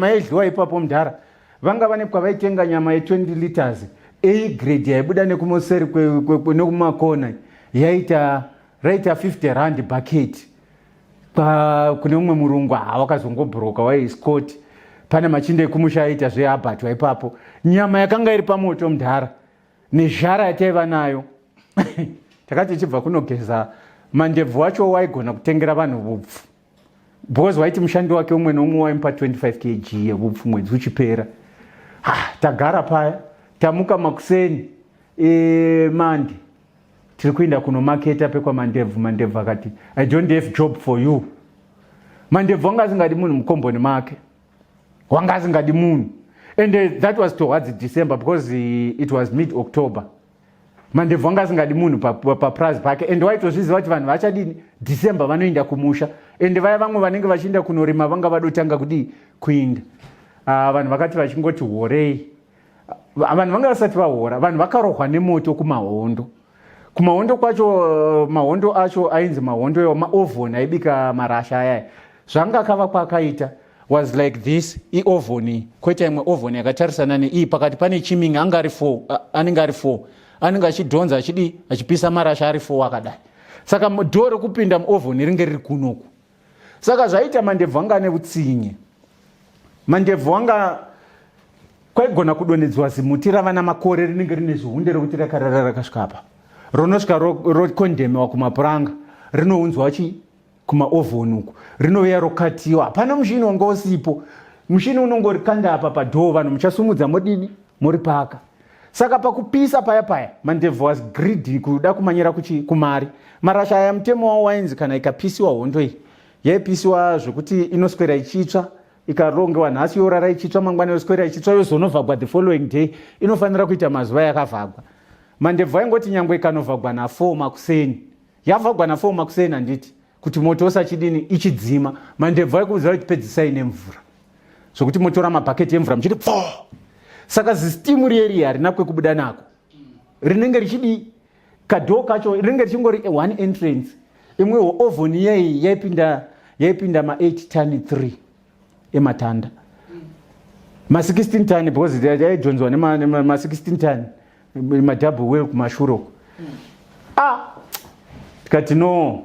yaidliwa ipapo mudhara, vanga vane kwavaitenga nyama ye20 liters A grade yaibuda nekumuseri nekumakona, yaita raita 50 rand bucket. Kune umwe murungu wakazongobhuroka waiscot, pane machinda ekumusha aiita zveabatwa ipapo. Nyama yakanga iri pamoto mudhara, nezhara yataiva nayo, takati tichibva kunogeza, mandebvu wacho waigona kutengera vanhu vupfu because waiti mushandi wake umwe neumwe waimupa 25 kg yevupfu mwedzi uchipera. Ha, tagara paya, tamuka makuseni mande, tiri kuenda kunomaketa pekwamandebvu. Mandebvu akati, "I don't have job for you." Mandebvu anga asingadi munhu mukomboni make, wanga asingadi munhu. And that was towards December because it was mid October. Mandebvu anga asingadi munhu papurazi pake and waitozviziva kuti vanhu vachadini, December vanoenda kumusha and vaya vamwe vanenge vachienda kunorima vanga vadotanga kudii, kuinda. Vanhu vakati vachingoti horei, vanhu vanga vasati vahora, vanhu vakarohwa nemoto kumahondo. Kumahondo kwacho, mahondo acho ainzi mahondo maovhoni aibika marasha ayaya. Zvanga akavakwa akaita was like this, iovhoni, kwoita imwe ovhoni yakatarisana neiyi, pakati pane chiming. Anga ari four, anenge ari four, anenge achidhonza, achidii, achipisa marasha ari four akadai. Saka dhoo rekupinda muovhoni ringe riri kunoku. Saka zvaita mandebvu anga ane utsinye. Mandebvu anga kwaigona kudonhedzwa zimuti rava namakore, rinenge rine zihunde rekuti rakarara rakasvika apa, ronosvika rokondemewa kumapuranga, rinounzwa chi kumaovhoni uku, rinouya rokatiwa. Hapana mushini wanga usipo, mushini unongorikanda apa padhoo, vanhu muchasumudza, modini, moripaka. Saka pakupisa paya paya, mandebvu was greedy, kuda kumanyira kuchi kumari. Marasha aya, mutemo wavo wainzi kana ikapisiwa hondo iyi, yaipisiwa zvekuti inoswera ichitsva. Ikarongewa nhasi, yorara ichitsva, mangwana yoswera ichitsva, yozonovhagwa the following day. Inofanira kuita mazuva yakavhagwa. Mandebvu aingoti nyangwe ikanovhagwa na4 makuseni, yavhagwa na4 makuseni, handiti kuti moto usachidini, ichidzima. Mandebvu aikuudza kuti pedzisai nemvura, zvokuti motora mabhaketi emvura muchiti pfo. Saka zisteam rieri harina kwekubuda nako, rinenge richidii, kadhoo kacho rinenge richingori one entrance. Imwe oven iyai yaipinda ma8 ton 3 ematanda, ma16 ton, because yaidhonzwa nema16 ton, madouble wheel kumashure uko. Ah, tikati no,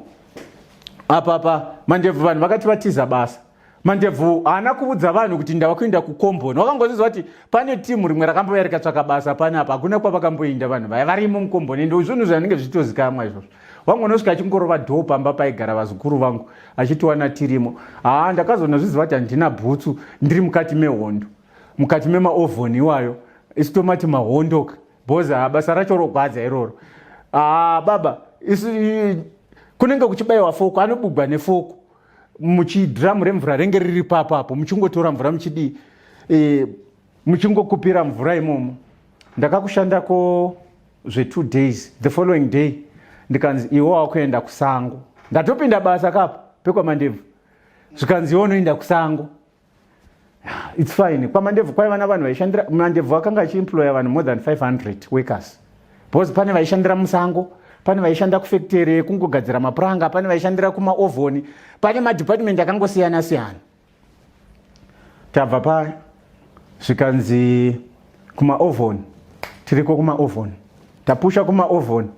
apa apa mandebvu, vanhu vakati vatiza basa. Mandebvu haana kuudza vanhu kuti ndava kuenda kukomboni. Wakangozviziva kuti pane timu rimwe rakambouya rikatsvaka basa panapa, hakuna kwavakamboinda, vanhu vaya varimo mukomboni. Ndo zvinhu zvanenge zvichitozikamwa izvozvo. Wangu unosvika achingorova dhoo pamba paigara vazukuru vangu, achitiwana tirimo. Haa, ndakazonozviziva kuti handina bhutsu ndiri mukati mehondo, mukati memaovhoni iwayo. Isu tomati mahondoka because ha, basa racho rogwadza iroro. Haa baba, isu kunenge kuchibayiwa foko, anobugwa nefoko muchidhiramu remvura renge riri papo apo, muchingotora mvura muchidii. Muchingokupira mvura imomo. Ndakakushandako zve2 days. The following day ndikanzi iwe wakuenda kusango. Ndatopinda basa kapa pekwaMandebvu, zvikanzi iwe unoenda kusango. It's fine. KwaMandebvu kwaiva navanhu vaishandira. Mandebvu akanga achiemploya vanhu more than 500 workers, because pane vaishandira musango, pane vaishanda kufactory yekungogadzira mapuranga, pane vaishandira kumaovhoni, pane madepartment akangosiyana siyana. Tabva paya, zvikanzi kumaovhoni, tiriko kumaovhoni. Tapusha kumaovhoni,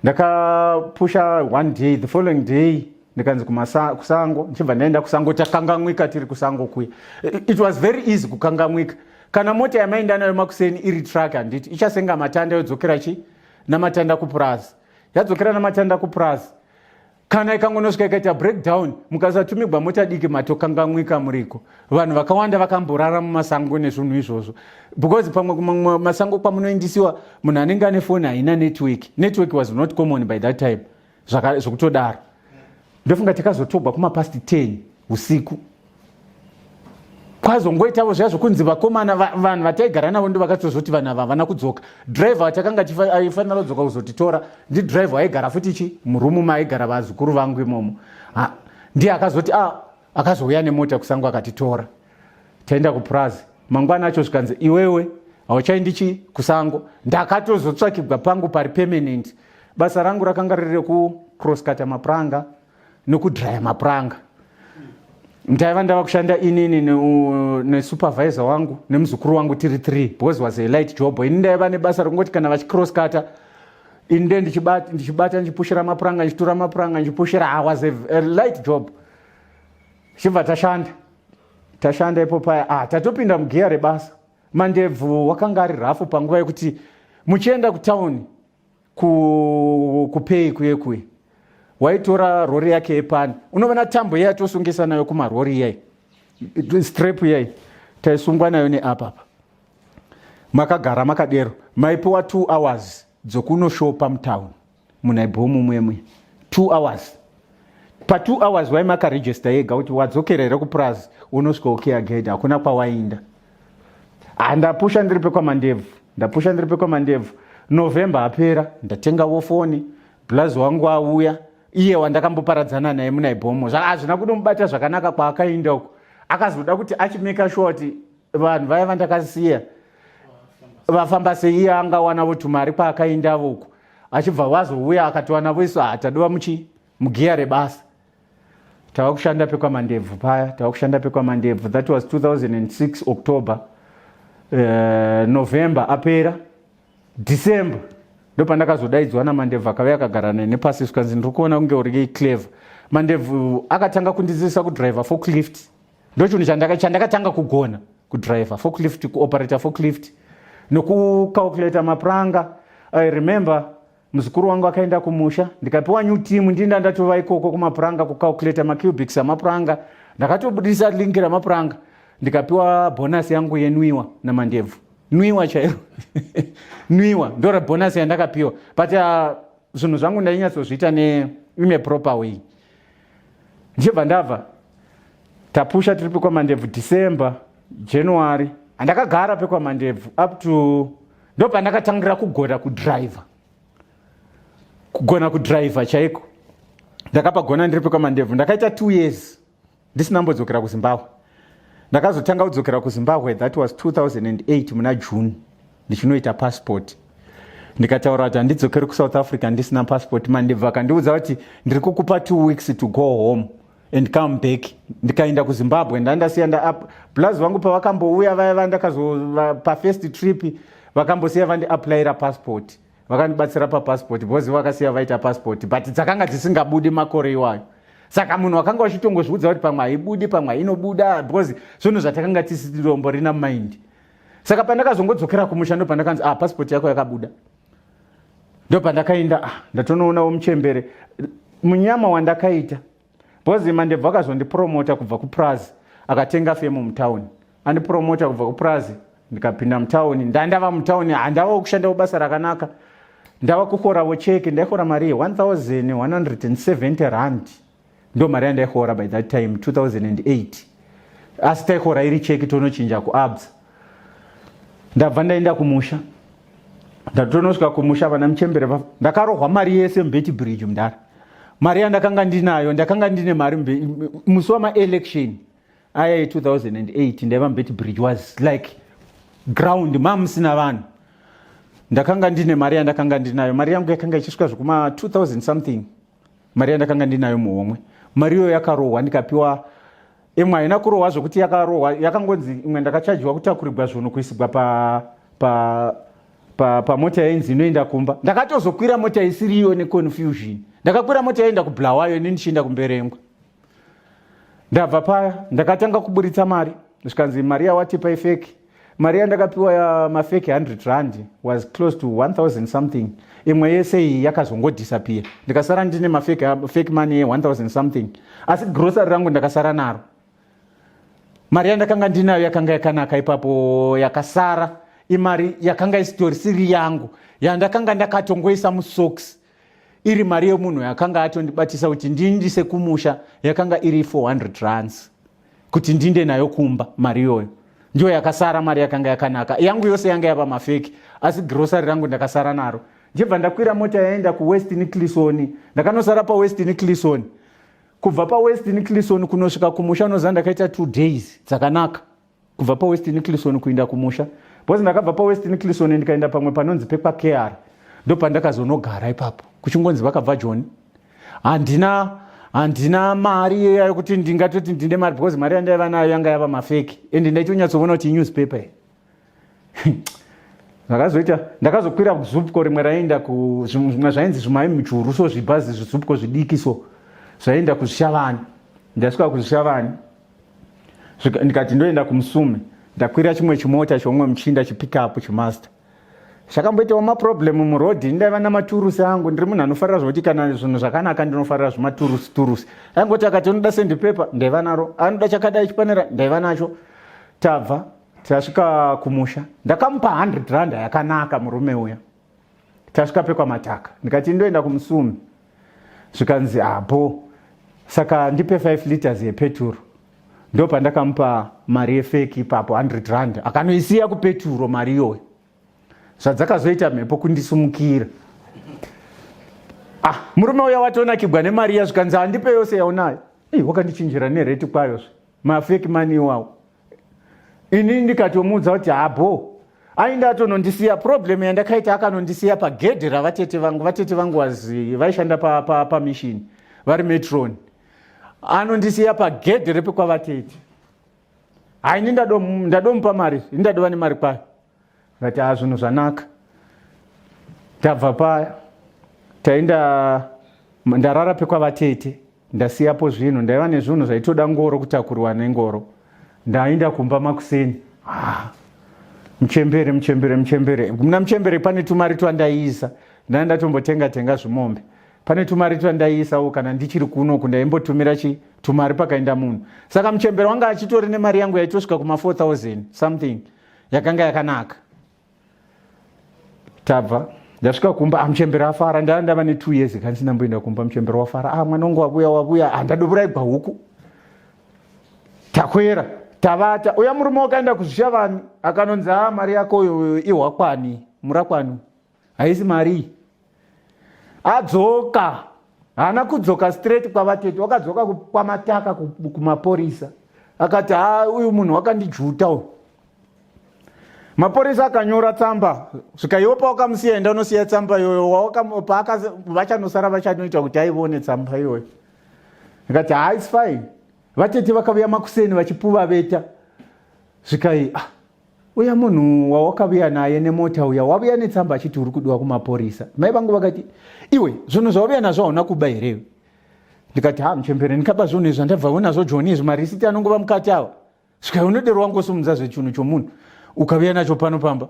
ndakapusha one day. The following day ndikanzi kusango. Ndichibva ndaenda kusango. Takangamwika tiri kusango kuya. It was very easy kukangamwika kana mota yamaenda nayo makuseni iri truck, handiti ichasenga matanda, yodzokera chi namatanda kupurazi, yadzokera namatanda kupurazi. Kana ikangonosvika ikaita breakdown, mukasatumigwa mota diki, matokangamwika muriko. Vanhu vakawanda vakamborara mumasango nezvinhu izvozvo, because pamwe masango kwamunoindisiwa, munhu anenge ane foni haina network. Network was not common by that time. Zvokutodaro ndofunga takazotogwa kumapast 10 usiku. Kwazongoitavo zviya zvokunzi vakomana, vanhu vataigara navo ndo vakatozoti vanhu ava havana kudzoka. Driver watakanga aifanira kudzoka kuzotitora ndidriver aigara futi chi murumu maaigara vazukuru vangu imomo. Ndiye akazoti a akazouya nemota kusango, akatitora, taenda kupurazi. Mangwana acho zvikanzi iwewe hauchaendi chi kusango. Ndakatozotsvakigwa pangu pari permanent. Basa rangu rakanga riri rekucrosscata mapuranga nokudhiraya mapuranga. Ndaiva ndava kushanda inini nesupervisor wangu nemuzukuru wangu, tiri three, because was a light job. Ini ndaiva nebasa rekungoti kana vachicrosscata, ini nde ndichibata, ndichipushira mapuranga, ndichitura mapuranga, ndichipushira. Ah, was a light job. Chibva tashanda, tashanda ipo paya. Ah, tatopinda mugiya rebasa. Mandebvu wakanga ari rafu panguva yekuti muchienda kutauni kupei kuye kuye, waitora rori yake yepani. Unovona tambo iya yatosungisa nayo kumarori iyai, strap iyai taisungwa nayo neapapa. Makagara makadero, maipiwa 2 hours dzokunoshopa mutauni munaibhomu mumwe. 2 hours, pa2 hours waimakarejista yega kuti wadzokera here kupurazi, unosvika ukiya gate, hakuna kwawainda. Handapusha ndiri pekwaMandebvu, ndapusha ndiri pekwaMandebvu. November apera, ndatengawo foni. Blazi wangu auya, iye wandakamboparadzana naye munaibhomo. Hazvina kunomubata zvakanaka kwaakainda uko. Akazoda kuti achimeka sure kuti vanhu vaya vandakasiya vafamba sei. Iye angawanavo tumari kwaakaindavo uko, achibva wazouya akatiwanavo isu. Hatadova muchi mugiya rebasa, tava kushanda pekwaMandebvu paya, tava kushanda pekwaMandebvu. That was 2006 October. November apera, December ndopandakazodaidzwa naMandebvu. Akauya akagara nene pasi, zvikanzi ndiri kuona kunge uri clever. Mandebvu akatanga kundidzidzisa kudriver forklift. Ndochinhu chandakatanga kugona, kudriver forklift, kuoperata forklift nokucalculata mapuranga. I remember muzukuru wangu akaenda kumusha, ndikapiwa new team. Ndinda ndatova ikoko kumapuranga kucalculata macubics amapuranga. Ndakatobudisa link ramapuranga, ndikapiwa bonus yangu yenwiwa naMandebvu. Nwiwa chairo, nwiwa ndora bonus yandakapiwa. But zvinhu zvangu ndainyatsozviita neime proper way. Ndichibva ndabva tapusha tiri pekwaMandebvu December, January. Handakagara pekwaMandebvu up to ndo pandakatangira kugona kudriver, kugona kudriver chaiko ndakapagona ndiri pekwaMandebvu. Ndakaita 2 years ndisina mbodzokera kuZimbabwe. Ndakazotanga kudzokera kuZimbabwe, that was 2008 muna June, ndichinoita passport. Ndikataura kuti handidzokeri kuSouth Africa ndisina passport. Mandebvu akandiudza kuti ndiri kukupa 2 weeks to go home and come back. Ndikaenda kuZimbabwe, ndandasiya nda plus vangu pavakambouya vaya vandakazo pafirst trip, vakambosiya vandiaplayira passport, vakandibatsira papassport, because vakasiya vaita passport, but dzakanga dzisingabudi makore iwayo. Saka munhu wakanga uchitongozviudza kuti pamwe haibudi, pamwe hainobuda, because zvinhu zvatakanga tisiromborina mumind. Saka pandakazongodzokera kumusha, ndo pandakanzi, "Ah, passport yako yakabuda." Ndo pandakaenda. Ah, ndatonoonawo muchembere munyama wandakaita, because Mandebvu akazondipromota kubva kupurazi, akatenga femu mutauni. Andipromota kubva kupurazi, ndikapinda mutauni. Ndandava mutauni, handava kushandawo basa rakanaka, ndava kuhoravo cheke. Ndaihora mari ye1170 rand, ndo mari yandaihora by that time, 2008. Asi taihora iri cheki, tonochinja kuABSA. Ndabva ndaenda kumusha, ndatonosvika kumusha vana muchembere, ndakarohwa mari yese muBeti Bridge mudara. Mari yandakanga ndinayo, ndakanga ndine mari musi wamaelection aya e2008, ndaiva muBeti Bridge, was like ground mamusina vanhu. Ndakanga ndine mari yandakanga ndinayo, mari yangu yakanga ichisvika zvekuma 2000 something, mari yandakanga ndinayo muhomwe. Mari iyoyo yakarohwa, ndikapiwa imwe. Haina kurohwa zvokuti yakarohwa, yakangonzi imwe ndakachajiwa kutakurirwa zvinhu kuisigwa pa pa pa pamota yainzi inoenda kumba. Ndakatozokwira mota isiriyo neconfusion, ndakakwira mota yaenda kuBulawayo, ini ndichienda kuMberengwa. Ndabva paya ndakatanga kuburitsa mari, zvikanzi mari yawatipa ifake. Mari yandakapiwa yamafake 100 rand was close to 1000 something. Imwe yese iyi yakazongodisappear, ndikasara ndine mafake fake money ye1000 something, asi grocery rangu ndakasara naro. Mari yandakanga ndinayo yakanga yakanaka ipapo, yakasara imari yakanga isitorisiri yangu, yandakanga ndakatongoisa musocks, iri mari yemunhu yakanga atondibatisa kuti ndiindise kumusha, yakanga iri 400 rands kuti ndinde nayo kumba. Mari iyoyo ndiyo yakasara, mari yakanga yakanaka. Yangu yose yanga yava mafake, asi grocery rangu ndakasara naro. Ndibva ndakwira mota yaenda kuWest Nicholson, ndakanosara paWest Nicholson. Kubva paWest Nicholson kunosvika kumusha, unoziva ndakaita 2 days dzakanaka kubva paWest Nicholson kuinda kumusha, because ndakabva paWest Nicholson ndikaenda pamwe panonzi pekwaKR, ndo pandakazonogara ipapo. Kuchingonzi vakabva Joni, handina mari yekuti ndingatoti ndine mari, because mari yandaiva nayo yanga yava mafake, ende ndaitonyatsoona kuti newspaper. Zvakazoita, ndakazokwira zupco rimwe raenda zvimwe zvainzi zvimai mujuru so, zvibhazi zvizupco zvidiki so zvaenda kuZvishavani. Ndasvika kuZvishavani, ndikati ndoenda kuMusume. Ndakwira chimwe chimota cheumwe muchinda, chipickup chiMazda. Zvakamboitawo maproblem murodhi. Ndaiva namaturusi angu, ndiri munhu anofarira zvokuti kana zvinhu zvakanaka ndinofarira zvimaturusi turusi. Aingoti akati unoda sandpaper, ndaiva naro, anoda chakadai chipanera, ndaiva nacho. Tabva tasvika kumusha, ndakamupa 100 rand yakanaka murume uya. Tasvika pekwaMataka, ndikati ndoenda kuMusumi. Zvikanzi apo saka ndipe 5 liters yepeturo. Ndo pandakamupa mari yefake ipapo, 100 rand, akanoisiya kupeturo mari iyoyo. Zvadzakazoita mhepo kundisumukira, ah, murume uya watonakigwa nemari iya. Zvikanzi handipe yose yaunayo. Ei, wakandichinjira nerate kwayozve, mafake money iwawo. Ini ndikatomuudza kuti habo, ainda atonondisiya. Problem yandakaita, akanondisiya pagedhi ravatete vangu. Vatete vangu wazi vaishanda pamishini pa, pa vari matron. Anondisiya pagedhi repekwavatete. Haini ndadomupa mari, ini ndadova nemari kwayo. Ngati ha, zvinhu zvanaka. Tabva paya, taenda, ndarara pekwavatete, ndasiyapo zvinhu. Ndaiva nezvinhu zvaitoda ngoro, kutakurwa nengoro. Ndaenda kumba makuseni, ah, muchembere, muchembere, muchembere, muna muchembere pane tumari twandaiisa. Ndanga ndatombotenga tenga zvimombe, pane tumari twandaiisawo kana ndichiri kunoku, ndaimbotumira chi tumari pakaenda munhu. Saka muchembere wanga achitori nemari yangu yaitosvika kuma 4000 something yakanga yakanaka. Tabva ndasvika kumba, ah, muchembere afara. Ndaa ndava ne2 years kanisina mboenda kumba. Muchembere wafara, ah, mwana wangu wavuya, wavuya. Ah, ndadovuraigwa huku, takwera, tavata. Uya murume wakaenda kuZvishavani, akanonzi a ah, mari yako ihwakwani murakwani, haisi mari. Adzoka, haana kudzoka straight kwavatete, wakadzoka kwaMataka kumaporisa. Akati ha, uyu munhu wakandijuta uyu. Maporisa akanyora tsamba, svika pawakamusiya, enda unosiya tsamba iyoyo, vachanosara vachanoita kuti aivone tsamba iyoyo. Akati ha, it's fine. Vatete vakavuya makuseni vachipuva veta. Svikai, ah, uya munhu wawakavuya naye nemota uya wavuya netsamba achiti uri kudiwa kumaporisa. Mai vangu vakati, iwe, zvinhu zvawavuya nazvo hauna kuba herewe? Ndikati ha, muchembere, ndikaba zvinhu izvi zvandabvawo nazvo Joni izvi, marisiti anongova mukati awa. Svika unodero wangosumudza zvechinhu chomunhu ukavuya nacho pano pamba.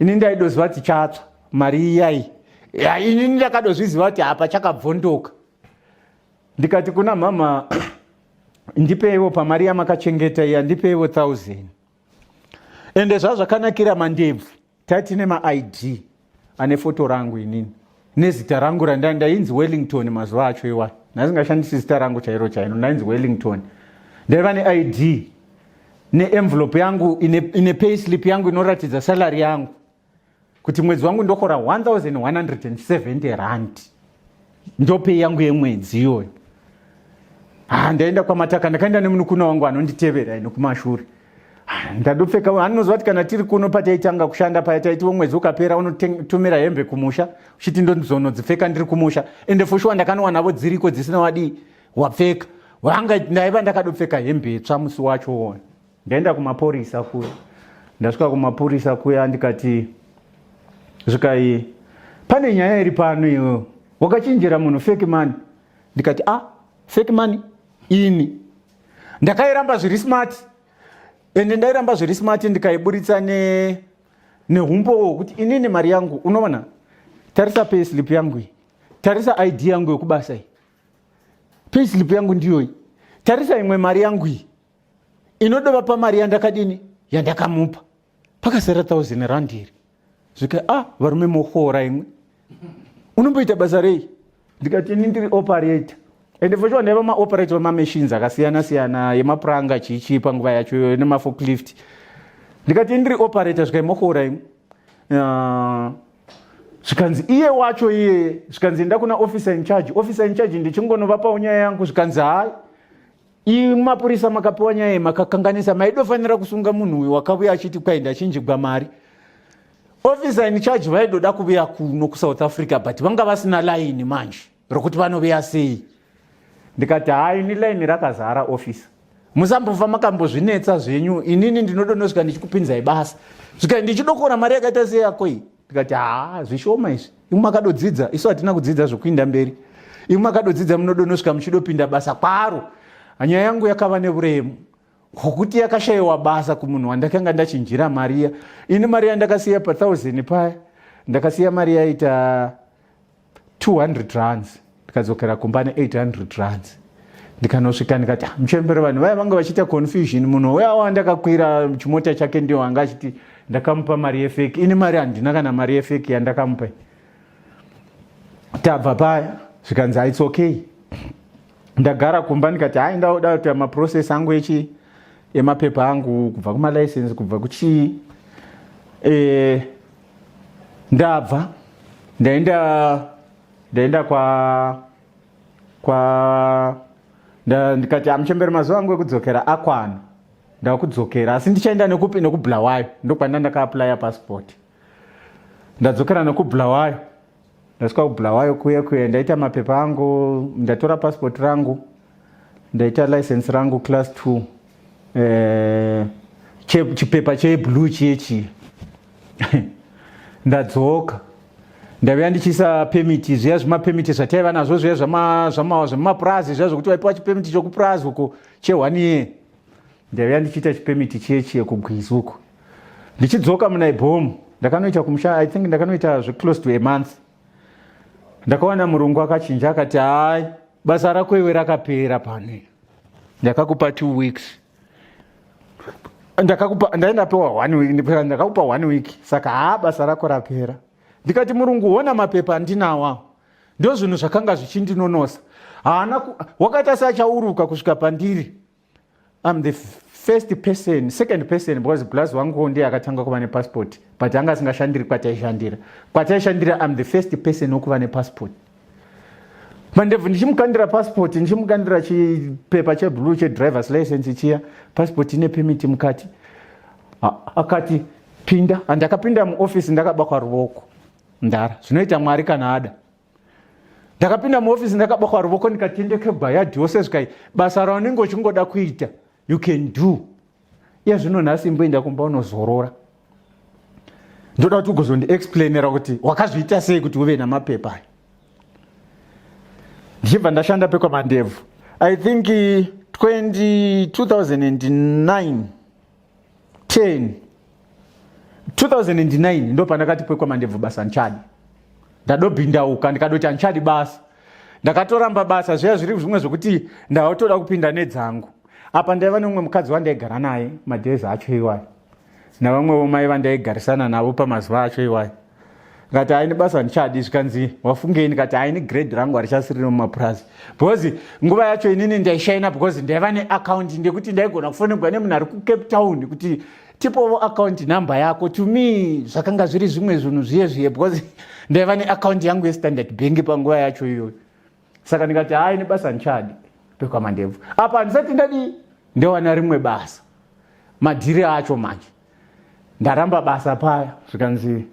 Ini ndaidoziva kuti chatsva mari iyai. Ini ndakadozviziva kuti hapa chakabvondoka. Ndikati kuna mama, ndipeiwo pamari yamakachengeta iya, ndipeiwo 1000. Ende zvazvakanakira mandebvu, tatine maID ane foto rangu inini nezita rangu randa ndainzi Wellington mazuva acho iwayo. Ndasingashandisi zita rangu chairo chairo, ndainzi Wellington. Ndaiva neid. Neenvelope yangu ine payslip yangu inoratidza salary yangu kuti mwedzi wangu ndokora 1170 rand, ndopay yangu yemwedzi iyoyo. Ha, ndaenda kwamataka, ndakaenda nemunukuna wangu anonditevera ino kumashure. Ndadopfeka, anoziva kuti kana tiri kuno pataitanga kushanda paya, taitiwo mwedzi ukapera unotumira hembe kumusha uchiti ndozonodzipfeka ndiri kumusha. Ende for sure ndakanowanavo dziriko dzisina wadii wapfeka wanga. Ndaiva ndakadopfeka hembe tsva musi wacho wona. Ndaenda kumapurisa kuya, ndasvika kumapurisa kuya ndikati, "Svikai, pane nyaya iri pano. Iwewe wakachinjira munhu fake money." Ndikati, "Ah, fake money?" Ini ndakairamba zviri smart, ende ndairamba zviri smart, ndikaiburitsa nehumbowo hwekuti inini mari yangu unoona, tarisa payslip yangu iyi, tarisa ID yangu yekubasa iyi, payslip yangu ndiyoyi, tarisa imwe mari yangu iyi inodova pamari yandakadini, yandakamupa, pakasara 1000 rand iri. Zvika, "Ah, varume mohora imwe, unomboita basa rei?" Ndikati, "Ini ndiri operator." Ende for sure ndaiva maoperator wemamachines akasiyana siyana, yemapuranga, chichi panguva yacho, nemaforklift. Ndikati, "Ini ndiri operator." Zvikai, "Mohora imwe." Zvikanzi iye wacho iye, zvikanzi, "Enda kuna officer in charge." Officer in charge ndichingonovapawo nyaya yangu, zvikanzi, "Hai, imi mapurisa makapiwa nyaya iyi makakanganisa, maidofanira kusunga munhu uyu wakauya achiti kwai ndachinjigwa mari." Officer in charge vaidoda kuvuya kuno kuSouth Africa, but vanga vasina laini manje rokuti vanovuya sei. Ndikati, "Hai, ini laini rakazara, officer, musambofa makambozvinetsa zvenyu. Inini ndinodonosvika ndichikupinzai basa." Svika ndichidokora mari yakaita sei yako iyi? Ndikati, "Haa, zvishoma izvi. Imwe makadodzidza, isu hatina kudzidza zvokuinda mberi. Imwe makadodzidza, munodonosvika muchidopinda basa kwaro." Nyaya yangu yakava neuremu hwokuti yakashayiwa basa kumunhu wandakanga ndachinjira mariya. Ini mari yandakasiya pa1000 paya, ndakasiya mari yaita 200 rands. Ndikadzokera kumba ne800 rands. Ndikanosvika ndikati, "Ah, muchembere, vanhu vaya vanga vachiita confusion. Munhu uya wandakakwira chimota chake ndiyo anga achiti ndakamupa mari yefake. Ini mari handina kana mari yefake yandakamupa." Tabva paya, zvikanzi, "Its okay." Ndagara kumba ndikati, "Hai, ndauda kuita maprocess angu echi emapepa angu, kubva kumalicense, kubva kuchii." Ndabva ndaenda kwa ndikati, "Amuchembere, mazuva angu ekudzokera akwana, ndakudzokera, asi ndichaenda nekupi?" NekuBulawayo, ndokwanda ndakaapplya passport. Ndadzokera nekuBulawayo, ndasvika kuBulawayo kuya kuya, ndaita mapepa angu, ndatora passport rangu, ndaita license rangu class 2, chipepa cheblue chiyechi. Ndadzoka, ndauya ndichiisa permit, zviya zvimapermit zvataiva nazvo zviya zvemumapurazi zviya, zvokuti waipiwa chipermit chokupurazi uko che1 year. Ndauya ndichiita chipermit chiye chiye kugwizi uko. Ndichidzoka munaibhomu, ndakanoita kumusha, I think ndakanoita zveclose to a month. Ndakawana murungu akachinja, akati, "Hai, basa rako iwe rakapera pano. Ndakakupa 2 weeks, ndakakupa, ndaindapiwa one week, ndakakupa one week, saka haa, basa rako rapera." Ndikati, "Murungu, hona mapepa andinawo, ndo zvinhu zvakanga zvichindinonosa." Haana wakaita seachauruka kusvika pandiri. I'm the first person, second person, because plus wangu ndiye akatanga kuva nepassport, but anga asingashandiri kwataishandira. Kwataishandira, I'm the first person wokuva nepassport. Mandebvu, ndichimukandira passport, ndichimukandira chipepa cheblue chedrivers license chiya, passport ine permit mukati. Akati, "Pinda." Handakapinda muofisi ndakabakwa ruoko, ndara zvinoita Mwari kana ada. Ndakapinda muofisi ndakabakwa ruoko, ndikatendekegwa yadhose. Zvikai, "Basa raunenge uchingoda kuita, you can do iye zvino. Nhasi imboenda kumba unozorora. Ndoda kuti ugozondiexplainera kuti wakazviita sei kuti uve namapepa aya." Ndichibva ndashanda pekwamandebvu, I think 20, 2009, 10, 2009, ndo pandakati pekwamandebvu basa ndichadi. Ndadobhindauka, ndikadoti handichadi basa. Ndakatoramba basa zviya zviri zvimwe zvokuti ndautoda kupinda nedzangu. Apa ndaiva nemumwe mukadzi wandaigara naye madays acho iwayo, navamwewo mai vandaigarisana navo pamazuva acho iwayo. Ndikati haini basa ndichadi. Zvikanzi wafungei? Ndikati haini grade rangu harichasirino mumapurazi because nguva yacho inini ndaishaina because ndaiva neaccount ndekuti ndaigona kufonegwa nemunhu ari kuCape Town kuti tipovo account number yako. To me zvakanga zviri zvimwe zvinhu zviye zviye because ndaiva neaccount yangu yeStandard Bank panguva yacho iyoyo. Saka ndikati hai, nebasa ndichadi pekwaMandebvu apa handisati ndadii ndowana rimwe basa. Madhiri acho manje ndaramba basa paya, zvikanzi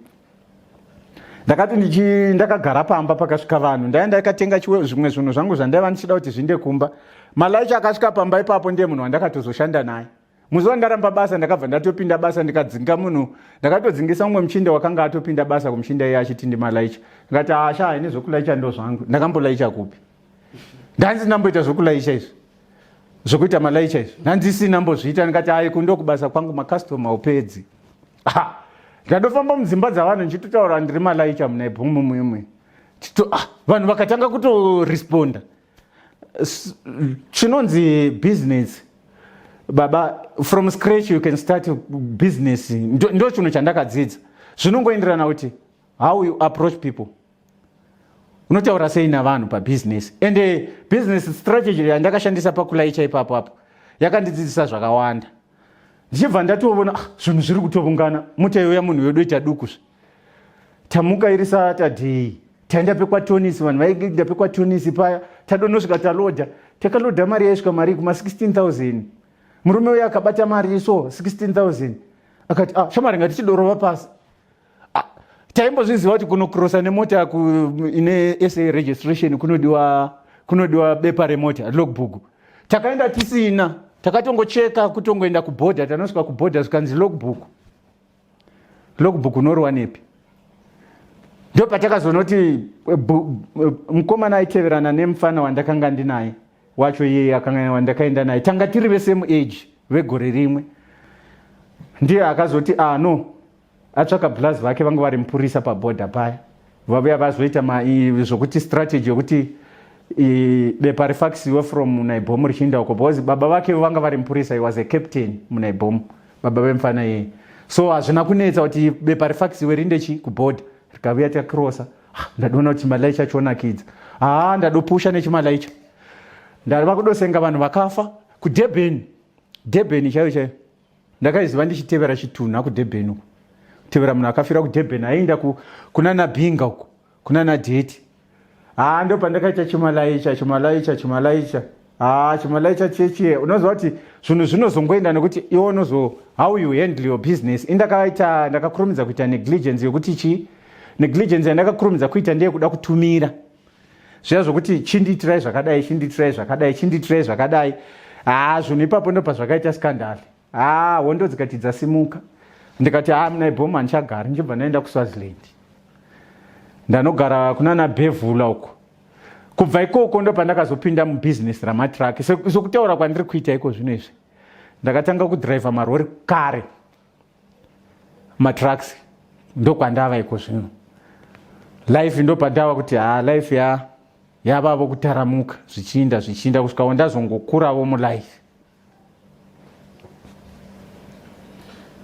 ndakati ndichi ndakagara pamba pakasvika vanhu. Ndaiva ndakatenga zvimwe zvinhu zvangu zvandaiva ndichida kuti zvinde kumba. Malaicha akasvika pamba ipapo ndiye munhu wandakatozoshanda naye. Musi wandaramba basa ndakabva ndatopinda basa, ndikadzinga munhu. Ndakatodzingisa mumwe muchinda wakanga atopinda basa kumuchinda iye achiti ndimalaicha. Ndikati asha, haini zvokulaicha ndo zvangu. Ndakambolaicha kupi? Ndanzi ndamboita zvokulaicha izvi, zvokuita malaicha izvi nhandisina mbozviita. Ndikati ai, kundo kubasa kwangu makastoma upedzi. Ndadofamba mudzimba dzavanhu ndichitotaura ndiri malaicha munaibhomu mumwe. Ah, vanhu vakatanga kutoresponda. Chinonzi business baba, from scratch you can start business. Ndo chinhu chandakadzidza. Zvinongoenderana kuti how you approach people, unotaura sei navanhu pabusiness. And business strategy yandakashandisa pakulaicha ipapo apo yakandidzidzisa zvakawanda. Ndichibva ndatoona ah, zvinhu zviri kutoungana. Mutaiuya munhu wedu dukuzve, tamuka iri Saturday, taenda pekwatonisi. Vanhu vaienda pekwatonisi paya, tadonosvika talodha. Takalodha mari yaisvika mari kuma 16,000. Murume uyo akabata mari so 16,000 akati, ah, shamari, ngatichidorova pasi. Ah, taimbozviziva kuti kunokrosa nemota ine SA registration kunodiwa bepa remota, logbook. Takaenda tisina, takatongocheka kutongoenda kubhodha. Tanosvika kubhodha zvikanzi logbook, logbook unoriwanepi? Ndo patakazonoti mukomana aiteverana nemufana wandakanga ndinaye wacho iyeye akanga wandakaenda naye, tanga tiri vesame age, vegore rimwe, ndiye akazoti ah no, atsvaka blaz vake vanga vari mupurisa pabhodha paya. Vavuya vazoita zvokuti strategy yokuti bepa rifakisiwe from Naibomu richiinda uko because baba vake vanga vari mupurisa. He was a captain muNaibomu, baba vemufana iyeye. So hazvina kunetsa kuti bepa rifakisiwe rindechi kubhodha, rikavuya takrosa. Ah, ndadoona kuti chimalaicha chonakidza. Haa, ndadopusha nechimalaicha, ndava kudosenga vanhu vakafa kuDurban. Durban chaiyo chaiyo ndakaiziva ndichitevera chitunha kuDurban uku, kutevera munhu akafira kuDurban aienda kunana Binga uku, kunana Dheti. Haa, ndo pandakaita chimalaicha, chimalaicha, chimalaicha. Haa, chimalaicha chechiye unoziva kuti zvinhu zvinozongoenda nekuti iwe unozo how you handle your business. Indakaita ndakakurumidza kuita negligence yokuti chii, negligence yandakakurumidza kuita ndeyekuda kutumira zviya zvokuti chindiitirai zvakadai, chindiitirai zvakadai, chindiitirai zvakadai. Haa, zvinhu ipapo ndo pazvakaita scandal. Haa, hondo dzikati dzasimuka. Ndikati haa, muna ibhomu handichagari. Ndichibva ndaenda kuSwaziland, ndanogara kunana Bhevhula uko. Kubva ikoko ndo pandakazopinda mubhizinesi ramatraki sokutaura kwandiri kuita iko zvino izvi. Ndakatanga kudhiraivha marori kare, matrucks, ndokwandava iko zvino. Life ndo pandava kuti ha, life ya yavavo kutaramuka, zvichiinda zvichiinda kusvikawo ndazongokuravo mulife.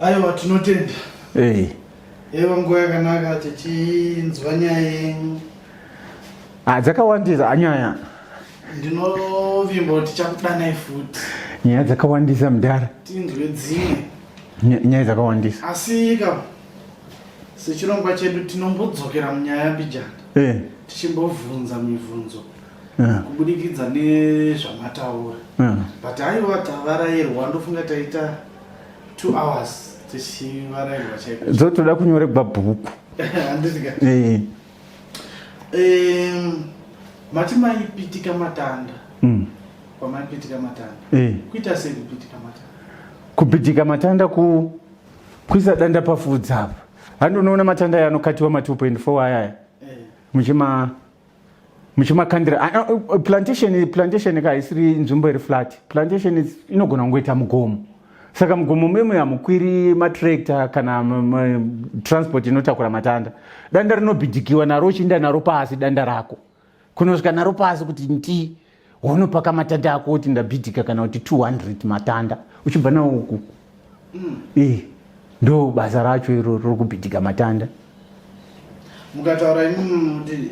Aiwa, tinotenda. Yaiva nguva yakanaka tichinzwa nyaya yenyu. Ah, dzakawandisa anyaya. Ndinovimba kuti tichakudanai futi. Nyaya dzakawandisa mudhara. Tinzwe dzimwe. Nyaya dzakawandisa. Asi ka sechirongwa chedu tinombodzokera munyaya mbijana tichimbobvunza mibvunzo kubudikidza nezvamataura. But aiwa, tavarayirwa, ndofunga taita 2 hours tichivarayirwa chaiko. Dzotoda kunyoregwa bhuku. Handiti ka? Mati maipitika matanda. Kwamaipitika matanda, kuita sei kupitika matanda? Kupitika matanda ku kuisa danda pafudzi apa. Handi unoona matanda aya anokatiwa ma 2.4 ayaya, muchimakandira. Ah, ah, plantation ka haisiri nzvimbo iri flat. Plantation inogona kungoita mugomo. Saka mugomo memo hamukwiri matractor kana transport inotakura matanda. Danda rinobhidikiwa naro uchiinda naro pasi, danda rako kunosvika naro pasi kuti nti unopaka matanda ako kuti ndabhidhika kana kuti 200 matanda uchibva nawo uku. Ndo basa racho iro rokubhidhika matanda. Mukataura imimi kuti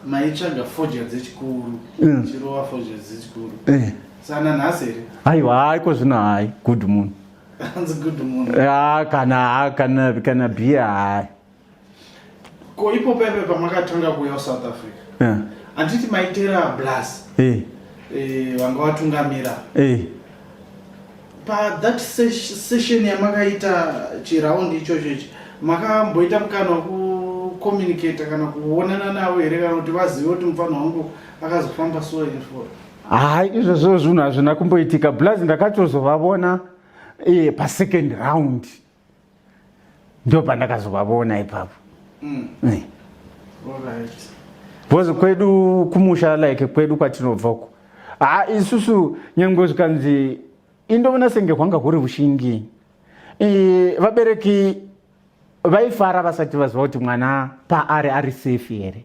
maitsvaga fodya dzechikuru. Chirova fodya dzechikuru. Sana nhasi here? Aiwa, haiko zvino hai good moon. Hanzi good moon. Ya, kana kana kana beer hai. Ko ipo pepe pamakatanga kuuya kuSouth Africa. Yeah. Handiti maitera blast. Eh, vanga vatungamira. Pa that session yamakaita chiraundi ichocho ichi makamboita mukana wekucommunicata kana kuonana navo here kana kuti vazive kuti mufana wangu akazofamba so and so? Hayi, izvozvo zvinhu hazvina kumboitika plus ndakatozovavona pasecond round ndo pandakazovavona ipapo. Because kwedu kumusha, like kwedu kwatinobva uko, ha, isusu nyange zvikanzi indoona senge hwanga huri ushingi, vabereki vaifara vasati vaziva kuti mwana paari ari safe here.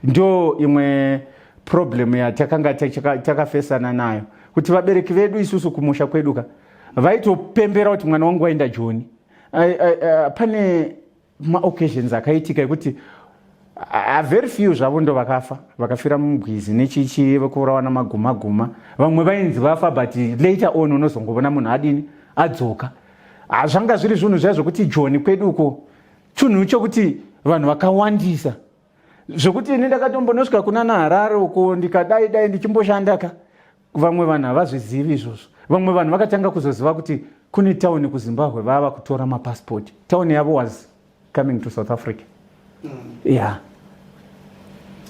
Ndo imwe problem yatakanga takafesana nayo, kuti vabereki vedu isusu kumusha kwedu ka vaitopembera kuti mwana wangu waenda Joni. Pane maoccasions akaitika ekuti very few zvavo ndo vakafa, vakafira mugwizi nechichi, vekuurawa namaguma guma. Vamwe vainzi vafa, but later on unozongovona munhu adini, adzoka. Zvanga zviri zvinhu zviya zvokuti Joni kwedu uko chinhu chokuti vanhu vakawandisa, zvokuti ini ndakatombonosvika kuna naHarare uko ndikadai dai ndichimboshanda ka, vamwe vanhu havazvizivi izvozvo. Vamwe vanhu vakatanga kuzoziva kuti kune tauni kuZimbabwe vava kutora mapasipoti, tauni yavo was coming to South Africa. Yeah.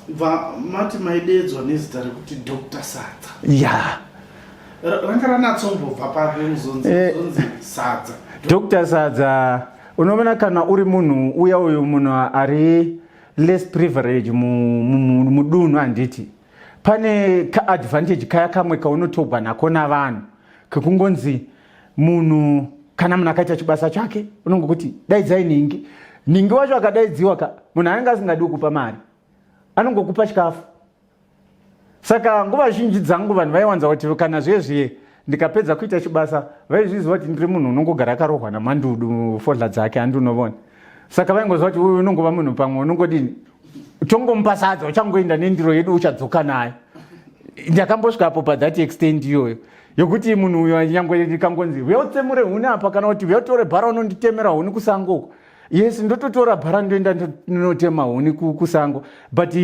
Bva mati maidedzwa nezita rekuti Dr Sadza. Yeah. Ranga ranatsombobva papi muzonzi zonzi Sadza? Dr Sadza, unoona kana uri munhu uya uyu munhu ari less privilege mudunhu, handiti pane kaadvantage kaya kamwe kaunotogwa nako navanhu kekungonzi munhu, kana munhu akaita chibasa chake unongokuti daidzai ningi. Ningi wacho akadaidziwa ka, munhu anenge asingadi kukupa mari, anongokupa chikafu. Saka nguva zhinji dzangu vanhu vaiwanza kuti kana zviye ndikapedza kuita chibasa, vaizviziva kuti ndiri munhu unongogara akarohwa namandudu fodya dzake, handi unovona. Saka vaingoziva kuti uyu unongova munhu pamwe unongodini, tongomupa sadza, uchangoenda nendiro yedu, uchadzoka nayo. Ndakambosvikapo pathat extent iyoyo yokuti munhu uyo nyangwe ndikangonzi uya utsemure huni apa, kana kuti uya utore bhara unonditemera huni kusango uko, yes, ndototora bhara ndoenda ndinotema huni kusango, but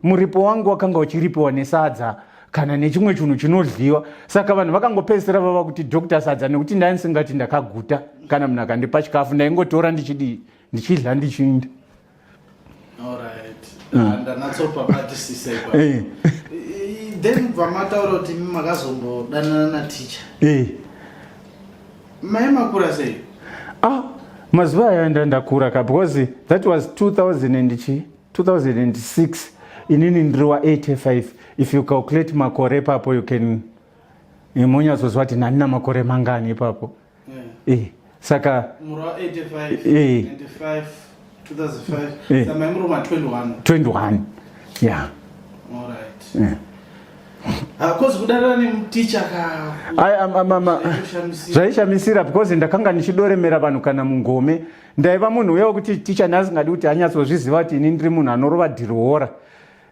muripo wangu wakanga uchiripiwa nesadza kana nechimwe chinhu chinodyiwa. Saka vanhu vakangopedzisira vava kuti Dr Sadza, nekuti ndaisingati ndakaguta. Kana munhu akandipa chikafu ndaingotora ndichidii, ndichidya, ndichiinda. Alright. Ndanatsopabatisisa ipapo. Then bva mataura kuti imi makazombodanana naticha. Mai makura sei? Ah, mazuva aya ndakura ka, because that was 2000 and chi 2006. Inini ndiri wa85. If you calculate makore ipapo, you can munyatsoziva kuti nani makore mangani ipapo. Saka Muri wa 85? 95, 2005. Saka mai muri ma 21. 21, yeah. Alright. Cause kudanana nemuticha ka Ai, Zvaishamisira. Zvaishamisira because ndakanga ndichidoremera vanhu kana mungome. Ndaiva munhu uya wekuti ticha neasingadi kuti anyatsozviziva kuti ini ndiri munhu anorova dhirihora.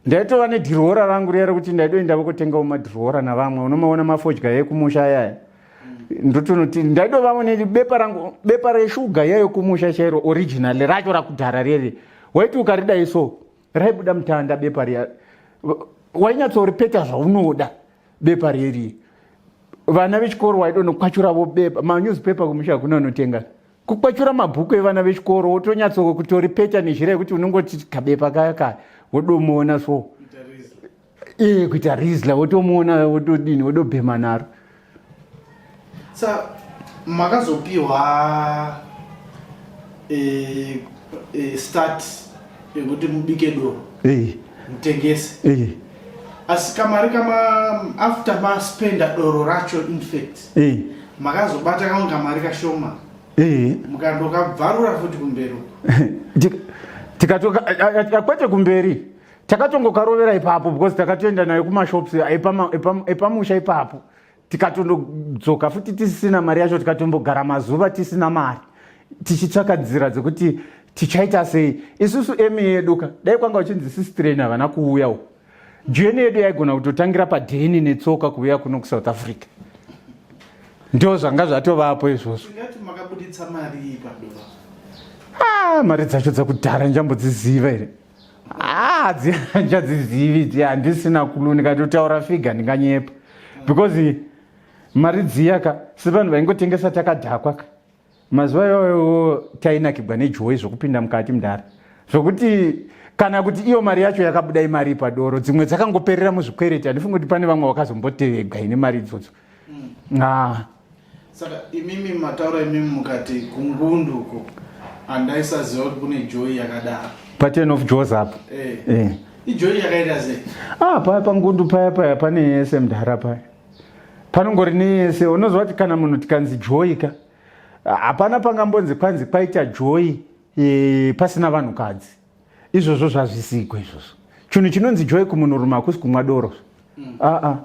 Ndaitova nedhirihora rangu riya rekuti ndaidoenda vokutengawo madhirihora navamwe, unomaona mafodya ekumusha ayaya. Ndotonoti ndaidovavo nebepa rangu, bepa reshuga yayo kumusha chairo, original racho rakudhara rere. Waiti ukaridai so raibuda mutanda bepa riya, wainyatsoripeta zvaunoda bepa reri. Vana vechikoro waidonokwachuravo bepa, manewspaper kumusha hakuna unotenga, kukwachura mabhuku evana vechikoro wotonyatso kutoripeta nezhira yekuti unongoti kabepa kaya kaya wodomuona so iye kuita rizla, wotomuona, wotodini, wodobhema naro. Sa makazopiwa start yekuti mubike doro mutengese, asi kamari kama after maspenda doro racho, in fact makazobata kamwe kamari kashoma, mukandokabvarura futi kumberi uko. Tikatoka kwete kumberi, takatongokarovera ipapo because takatoenda nayo kumashops epamusha ipapo, tikatondodzoka futi tisina mari yacho. Tikatombogara mazuva tisina mari, tichitsvaka nzira dzekuti Tichaita sei isusu emi yedu ka? Dai kwanga uchinzi sistreni havana kuuya uko, jeni yedu yaigona kutotangira padheni netsoka kuuya kuno kuSouth Africa. Ndo zvanga zvatovapo izvozvo. Tingati makabuditsa mari iyi padoro? Ah, mari dzacho dzakudhara ndichambodziziva here? Ah, handichadzizivi dzi, handisina kulu. Ndikatotaura figa ndinganyepa, because mari dziya ka, sevanhu vaingotengesa takadhakwa ka mazuva iwayo, tainakigwa nejoy zvokupinda mukati mudhara, zvokuti kana kuti iyo mari yacho yakabuda imari padoro, dzimwe dzakangoperera muzvikwereti. Handifungi kuti pane vamwe vakazombotevegwa ine mari idzodzo. Ah. Saka imimi mataura imimi mukati kungunduko handaisaziva kuti kune joy yakadaro. Paten of Jos apo. Eh. Eh. Ijoy yakaita sei? Ah, paya pangundu paya paya pane yese mudhara, paya panongori neyese. Unoziva kuti kana munhu tikanzi joy ka, hapana pangambonzi kwanzi kwaita joy pasina vanhukadzi. Izvozvo zvazvisikwe izvozvo. Chinhu chinonzi joy kumunhurume hakusi kumwa doro. Aa,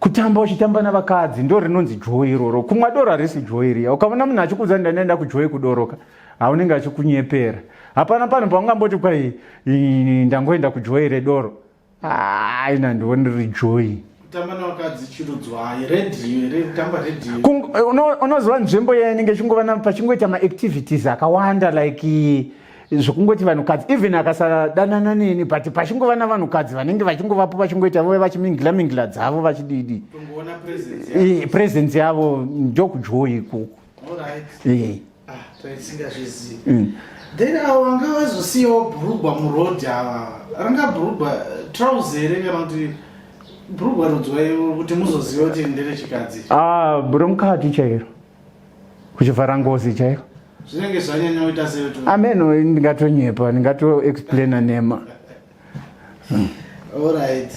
kutamba uchitamba navakadzi ndo rinonzi joy iroro. Kumwa doro harisi joy riya. Ukaona munhu achikuudza ndandaenda kujoy kudoroka, haunenge achikunyepera. Hapana panhu paungamboti kwai ndangoenda kujoy redoro. Aina, ndioni riri joy. Kutamba nevakadzi chirudzwai? Redhiyo here? Kutamba redhiyo? Unoziva nzvimbo iya inenge ichingova pachingoita maactivities akawanda, like zvokungoti vanhukadzi, even akasadanana neni, but pachingova navanhukadzi vanenge vachingovapo, vachingoita vove vachimingila mingila dzavo vachididi. Tongoona presence yavo. Presence yavo ndokujoy ikoko. Alright. Ah, taisingazvizivi. Then avo vanga vazosiyawo bhurugwa murodhi ava, ranga bhurugwa trouser here kana kuti bhurugwa rudzwai kuti muzoziva kuti nderechikadzi? Ah, romukati chairo, kuchivhara ngozi chaiko. Zvinenge zvanyanya kuita sei kuti Ameno, ndingatonyepa, ndingatoexplaina nema. Alright,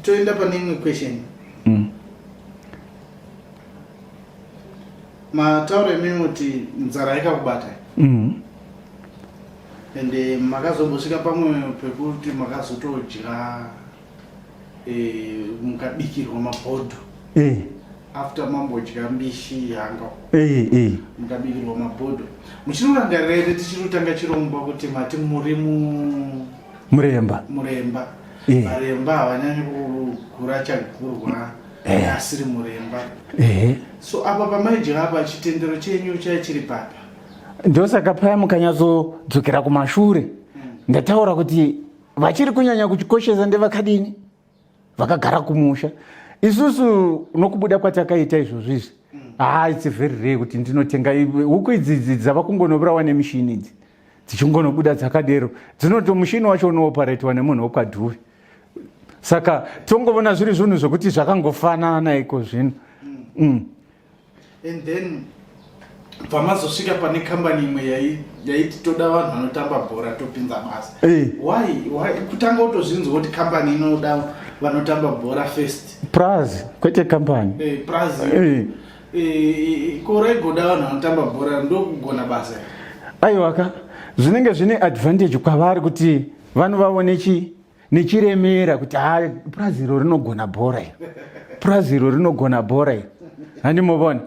toenda pane imwe question. Mataura imimi kuti nzara yakakubata ende makazombosvika pamwe pekuti makazotodya, mukabikirwa mabhodho after mambodya mbishi yanga, mukabikirwa mabhodho. Muchinorangarira here tichiri kutanga chirongwa kuti mati muri mu Muremba. Muremba. Varemba havanyanyi kugura chagurwa asiri muremba. So apa pamaidya apa, chitendero chenyu chai chiri papa? Ndosaka paya mukanyatsodzokera kumashure ndataura kuti vachiri kunyanya kuchikoshesa ndevakadini, vakagara kumusha. Isusu nokubuda kwatakaita izvozvo izvi, haa, it's very rare kuti ndinotenga huku idzi. Idzi dzava kungonovurawa nemishini idzi, dzichingonobuda dzakadero. Dzinoto mushini wacho unooparetwa nemunhu wekwadhuve. Saka tongovona zviri zvinhu zvokuti zvakangofanana iko zvino. And then pamazosvika pane kambani imwe yaiti toda vanhu vanotamba bhora, topinza basa. Why kutanga utozvinzwa kuti kambani inoda vanotamba bhora first? Prazi, kwete kambani. Prazi. Ko raigoda vanhu vanotamba bhora ndokugona basa here? Aiwaka, zvinenge zvine advantage kwavari kuti vanovaone chi nechiremera kuti ha, purazi iro rinogona bhora iro, purazi iro rinogona bhora iro, handimovona.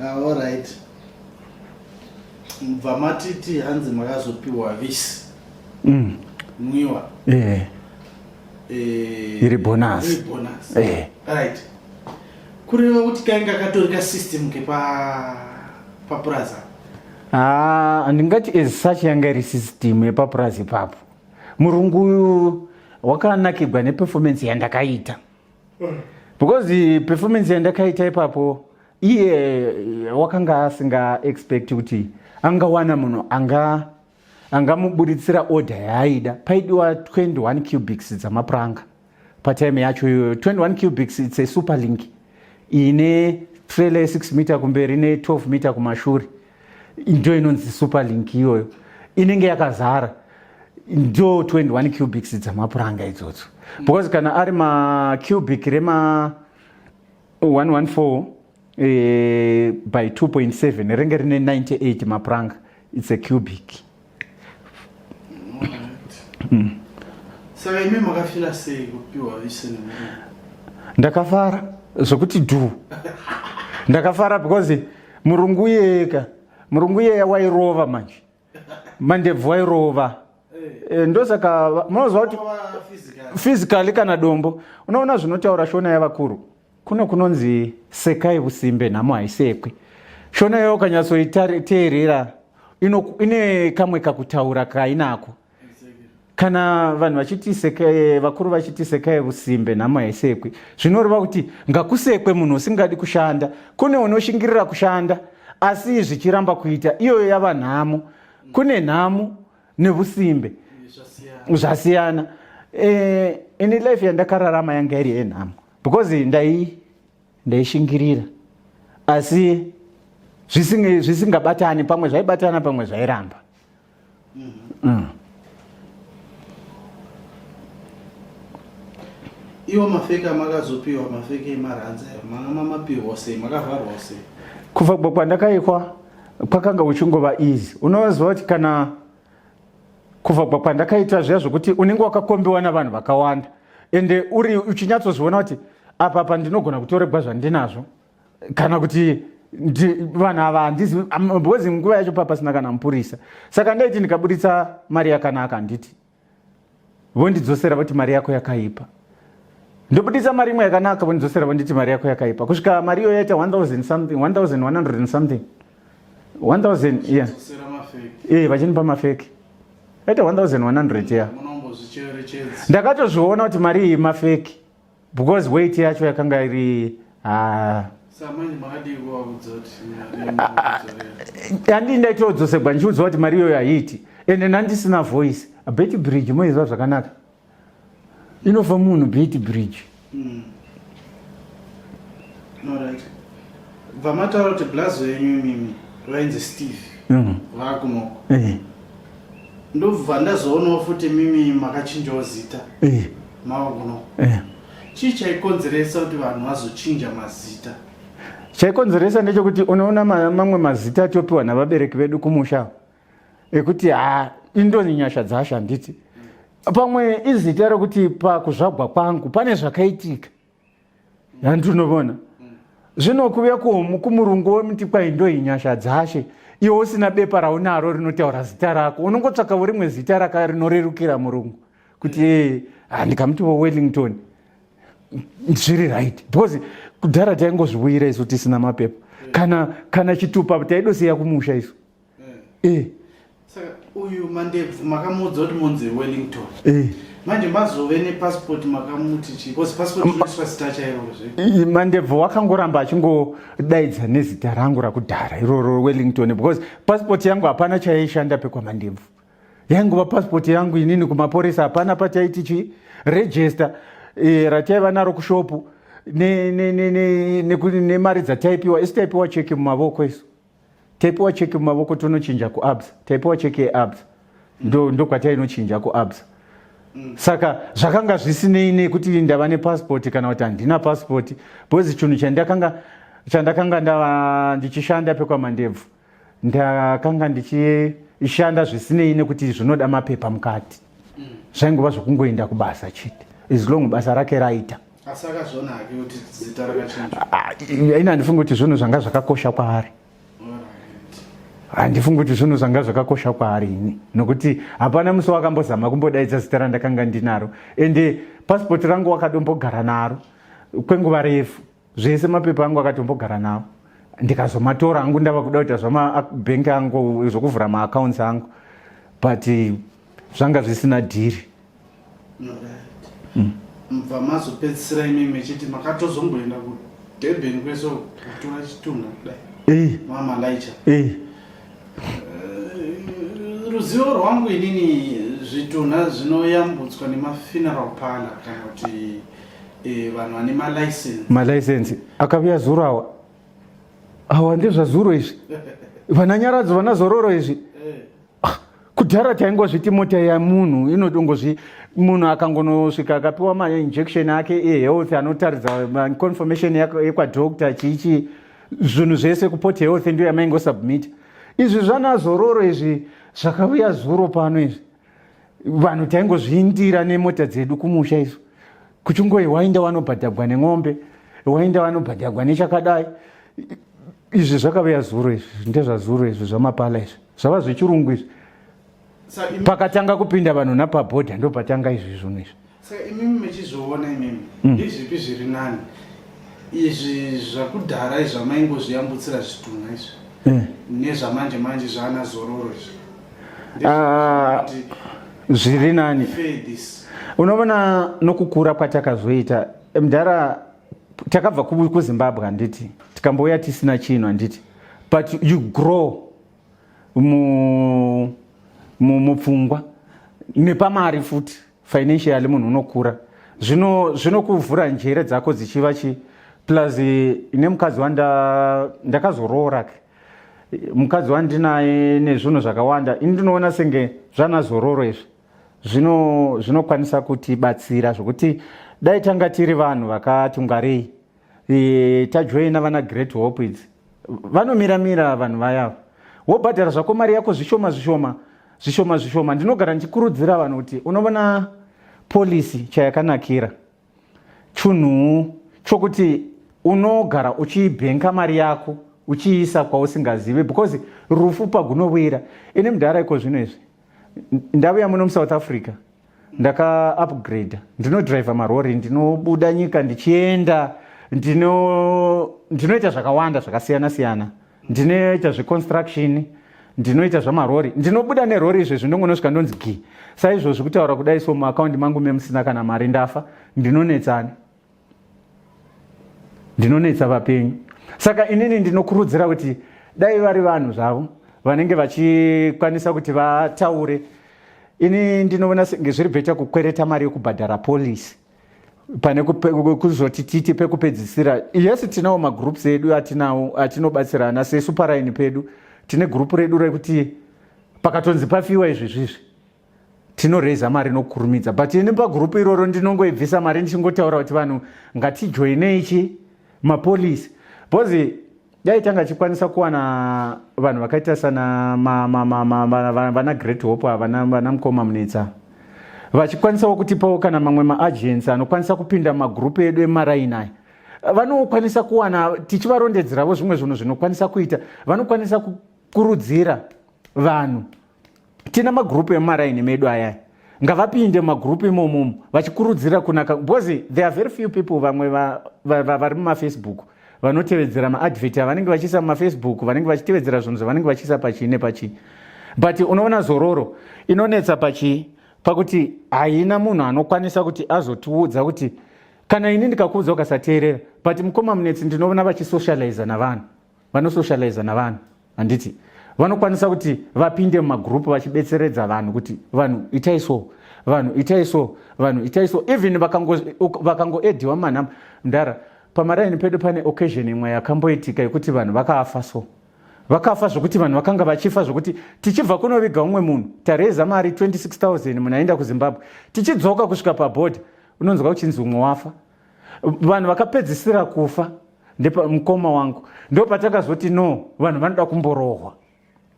Ah, alright, mubva matiti hanzi makazopiwa visi mwiwa. Iri bonus. Iri bonus. Right, kureva kuti kainga katori kasystem kepa papuraza? Ah, handingati as such yanga iri system yepapurazi ipapo. Murungu uyu wakanakigwa neperformance yandakaita, because performance yandakaita ipapo, iye wakanga asinga expect kuti angawana munhu anga angamuburitsira order yaaida. Paidiwa 21 cubics dzamapuranga patime yacho iyoyo. 21 cubics, it's a super link ine trailer ye6 meter kumberi ne12 meter kumashure. Ndo inonzi super link iyoyo, inenge yakazara. Ndo 21 cubics dzamapuranga idzodzo, because kana ari macubic rema 114 by 2.7 ringe rine 98 mapuranga. It's a cubic. Saka imi makafila sei kupiwa vise nemurungu? Ndakafara. Zvokuti dhu. Ndakafara because murungu iyeka, murungu iyeya wairova manje. Mandebvu wairova. Eh, ndosaka munoziva kuti physically kana dombo unoona zvinotaura shona yavakuru kuno kunonzi sekai usimbe nhamo haisekwi shona yayo ukanyatsoiteerera ine kamwe kakutaura kainako kana vanhu vachiti sekai vakuru vachiti sekai usimbe nhamo haisekwi zvinoreva kuti ngakusekwe munhu usingadi kushanda kune unoshingirira kushanda asi zvichiramba kuita iyoyo yava nhamo kune nhamo nevusimbe zvasiyana eh, ini life yandakararama yanga iri yenhamo because ndai ndaishingirira asi zvisingabatani pamwe zvaibatana pamwe zvairamba mm. Iwo mafeki amakazopiwa mafeki emaranzi ayo manga mamapiwa sei makavharwa sei? Kuvhagwa kwandakaikwa kwakanga kuchingova easy. Unoziva kuti kana kuvhagwa kwandakaita zviya zvokuti unenge wakakombiwa navanhu vakawanda ende uri uchinyatsozviona kuti apa pa ndinogona kutoregwa zvandinazvo kana kuti vanhu ava handizi because nguva yacho papasina kana mupurisa saka ndaiti ndikaburitsa mari yakanaka handiti vondidzosera voti mari yako yakaipa ndobudisa mari imwe yakanaka vondidzosera vonditi mari yako yakaipa kusvika mari iyo yaita 1000 something 1100 and something 1000 yeah eh vachinipa mafeki yaita 1100 yeah ndakatozviona kuti mari iyi mafeki because weight yacho yakanga iri ah. Handii ndaitodzosegwa ndichiudzwa kuti mari iyoyo haiiti ende ndandisina voice bet bridge moiziva zvakanaka inofa munhu bet bridge mm. Vamataura kuti blazo yenyu imimi vainzi Steve vakunoko eh. Ndobva ndazoonawo futi mimi makachinjawo zita eh. Mava kuno eh. Chii chaikonzeresa kuti vanhu vazochinja mazita? Chaikonzeresa ndechekuti unoona mamwe mazita atopiwa navabereki vedu kumusha ekuti ha indoni nyasha dzasha handiti pamwe izita rekuti pakuzvagwa kwangu pane zvakaitika handinovona zvino kuvuya kumurungu womuti kwai ndoi nyasha dzashe iwe usina bepa raunaro rinotaura zita rako unongotsvakavo rimwe zita raka rinorerukira murungu kuti ee ah, ndikamutiwo Wellington zviri right because kudhara taingozviuyira isu tisina mapepa kana kana chitupa taidosiya kumusha isu eh. Saka uyu Mandebvu makamuudza kuti monzi Wellington eh. Manje mazove nepassport makamuti chii because passport inoiswa zita chairo zve Mandebvu wakangoramba achingodaidza nezita rangu rakudhara iroro Wellington because passport yangu hapana chayaishanda pekwaMandebvu yaingova passport yangu inini kumaporisa hapana pataiti chi register e, rataiva naro kushopu nemari ne, ne, ne, dzataipiwa isu taipiwa cheki mumavoko isu taipiwa cheki mumavoko tonochinja kuabsa taipiwa cheki yeabsa ndokwatainochinja ndo kuabsa saka zvakanga zvisinei nekuti ndava nepasipoti kana kuti handina pasipoti because chinhu chandakanga chandakanga ndava ndichishanda pekwaMandebvu ndakanga ndichishanda zvisinei nekuti zvinoda mapepa mukati zvaingova zvokungoenda kubasa chete as long basa rake raita. Asi akazviona hake kuti zita rakachinjwa. Ah, ini handifungi kuti zvinhu zvanga zvakakosha kwaari. Handifungi kuti zvinhu zvanga zvakakosha kwaari ini nokuti hapana musi wakambozama kumbodaidza zita randakanga ndinaro ende pasipoti rangu wakadombogara naro kwenguva refu zvese mapepa angu akatombogara nawo ndikazomatora angu ndava kuda kuita zvamabhenki angu zvokuvhura maaccounts angu but zvanga zvisina dhiri. Mubva mazopedzisira imi mechiti makatozomboenda kuDurban kwese kutora chitunha kudai eh. mamalaicha eh. eh, ruzivo rwangu inini zvitunha zvinoyambutswa nemafuneral parlor kana kuti eh, vanhu vane malicense malicense akavuya zuro awa awa ndezvazuro izvi vana nyaradzo vana zororo izvi ah, kudhara taingozviti mota yamunhu inodongozvi munhu akangonosvika akapiwa mainjection ake ehealth anotaridza confirmation yekwadoctor chiichi zvinhu zvese kuport health ndiyo yamaingosubmita izvi zvana zororo izvi zvakauya zuro pano izvi vanhu taingozviindira nemota dzedu kumusha izvo kuchingoi wainda wanobhadhagwa nen'ombe. Waenda vanobhadhagwa nechakadai. Izvi zvakauya zuro izvi, ndezvazuro izvi zvamapala izvi, zvava zvechirungu izvi. Pakatanga kupinda vanhu napabhodha ndopatanga izvi zvinhu izvi. Saka imimi mechizviona imimi ndezvipi zviri nani, izvi zvakudhara izvi zvamaingozviyambutsira zvitunha izvi nezvamanje manje zvaana Zororo izvi? Ah, zviri nani unoona nokukura kwatakazoita, mudhara. Takabva kuZimbabwe, handiti? Tikambouya tisina chinhu, handiti? But you grow mupfungwa nepamari futi. Financially munhu unokura, zvinokuvhura njere dzako dzichiva chi plus nemukadzi wanda ndakazoroora ke, mukadzi wandinaye, nezvinhu zvakawanda. Ini ndinoona senge zvana Zororo izvi zvinokwanisa kutibatsira zvokuti dai tanga tiri vanhu vakati ngwarei, tajoina vana Great Hope idzi, vanomiramira vanhu vayavo, wobhadhara zvako mari yako zvishoma zvishoma, zvishoma zvishoma. Ndinogara ndichikurudzira vanhu kuti unoona policy chayakanakira chunhu chokuti unogara uchibhenka mari yako uchiisa kwausingazivi, because rufu pagunowira. Ini mudhara, iko zvino izvi ndavuya muno muSouth Africa, ndaka upgrade, ndinodhiraivha marori, ndinobuda nyika ndichienda, ndinoita zvakawanda zvakasiyana siyana, ndinoita zveconstruction, ndinoita zvamarori, ndinobuda nerori izvezvi, ndongonosvika ndonzi gi. Saizvozvi kutaura kudai so, muakaundi mangu memusina kana mari. Ndafa, ndinonetsani, ndinonetsa vapenyu. Saka inini ndinokurudzira kuti dai vari vanhu zvavo vanenge vachikwanisa kuti vataure. Ini ndinoona senge zviri better kukwereta mari yekubhadhara policy pane kuzoti titi pekupedzisira. Yes, tinawo magroups edu atinawo atinobatsirana sesu. Paraini pedu tine gurupu redu rekuti pakatonzi pafiwa izvi zvizvi, tinoreza mari nokukurumidza. But ini pagurupu iroro ndinongoibvisa mari ndichingotaura kuti vanhu ngatijoinei chi mapolicy, because dai tanga chikwanisa kuwana vanhu vakaita sana vana Great Hope, vana mukoma Munetsa, vachikwanisawo kutipawo kana mamwe maagents anokwanisa kupinda mumagurupu edu emaraini aya, vanokwanisa kuwana tichivarondedzeravo zvimwe zvinhu zvinokwanisa kuita, vanokwanisa kukurudzira vanhu. Tina magurupu emumaraini medu ayaya, ngavapinde mumagurupu imomomo vachikurudzira kunaka, because there are very few people. Vamwe vari mumaFacebook vanotevedzera maadvert avanenge vachiisa mumaFacebook, vanenge vachitevedzera zvinhu zvavanenge vachiisa pachii nepachii. But unoona Zororo inonetsa pachii? Pakuti haina munhu anokwanisa kuti azotiudza kuti kana ini ndikakuudza ukasateerera. But mukoma Munetsi ndinoona vachisocializa navanhu, vanosocializa navanhu, handiti? Vanokwanisa kuti vapinde mumagurupu vachibetseredza vanhu kuti vanhu itai so, vanhu itai so, vanhu itai so. Even vakangoedhiwa manhamba, mudhara, pamaraini pedu pane occasion imwe yakamboitika yekuti vanhu vakafa so, vakafa zvokuti vanhu vakanga vachifa zvokuti tichibva kunoviga umwe munhu, tareza mari 26 000, munhu aenda kuZimbabwe, tichidzoka kusvika pabhodha unonzwa kuchinzi umwe wafa. Vanhu vakapedzisira kufa ndepa mukoma wangu. Ndo patakazoti no, vanhu vanoda kumborohwa.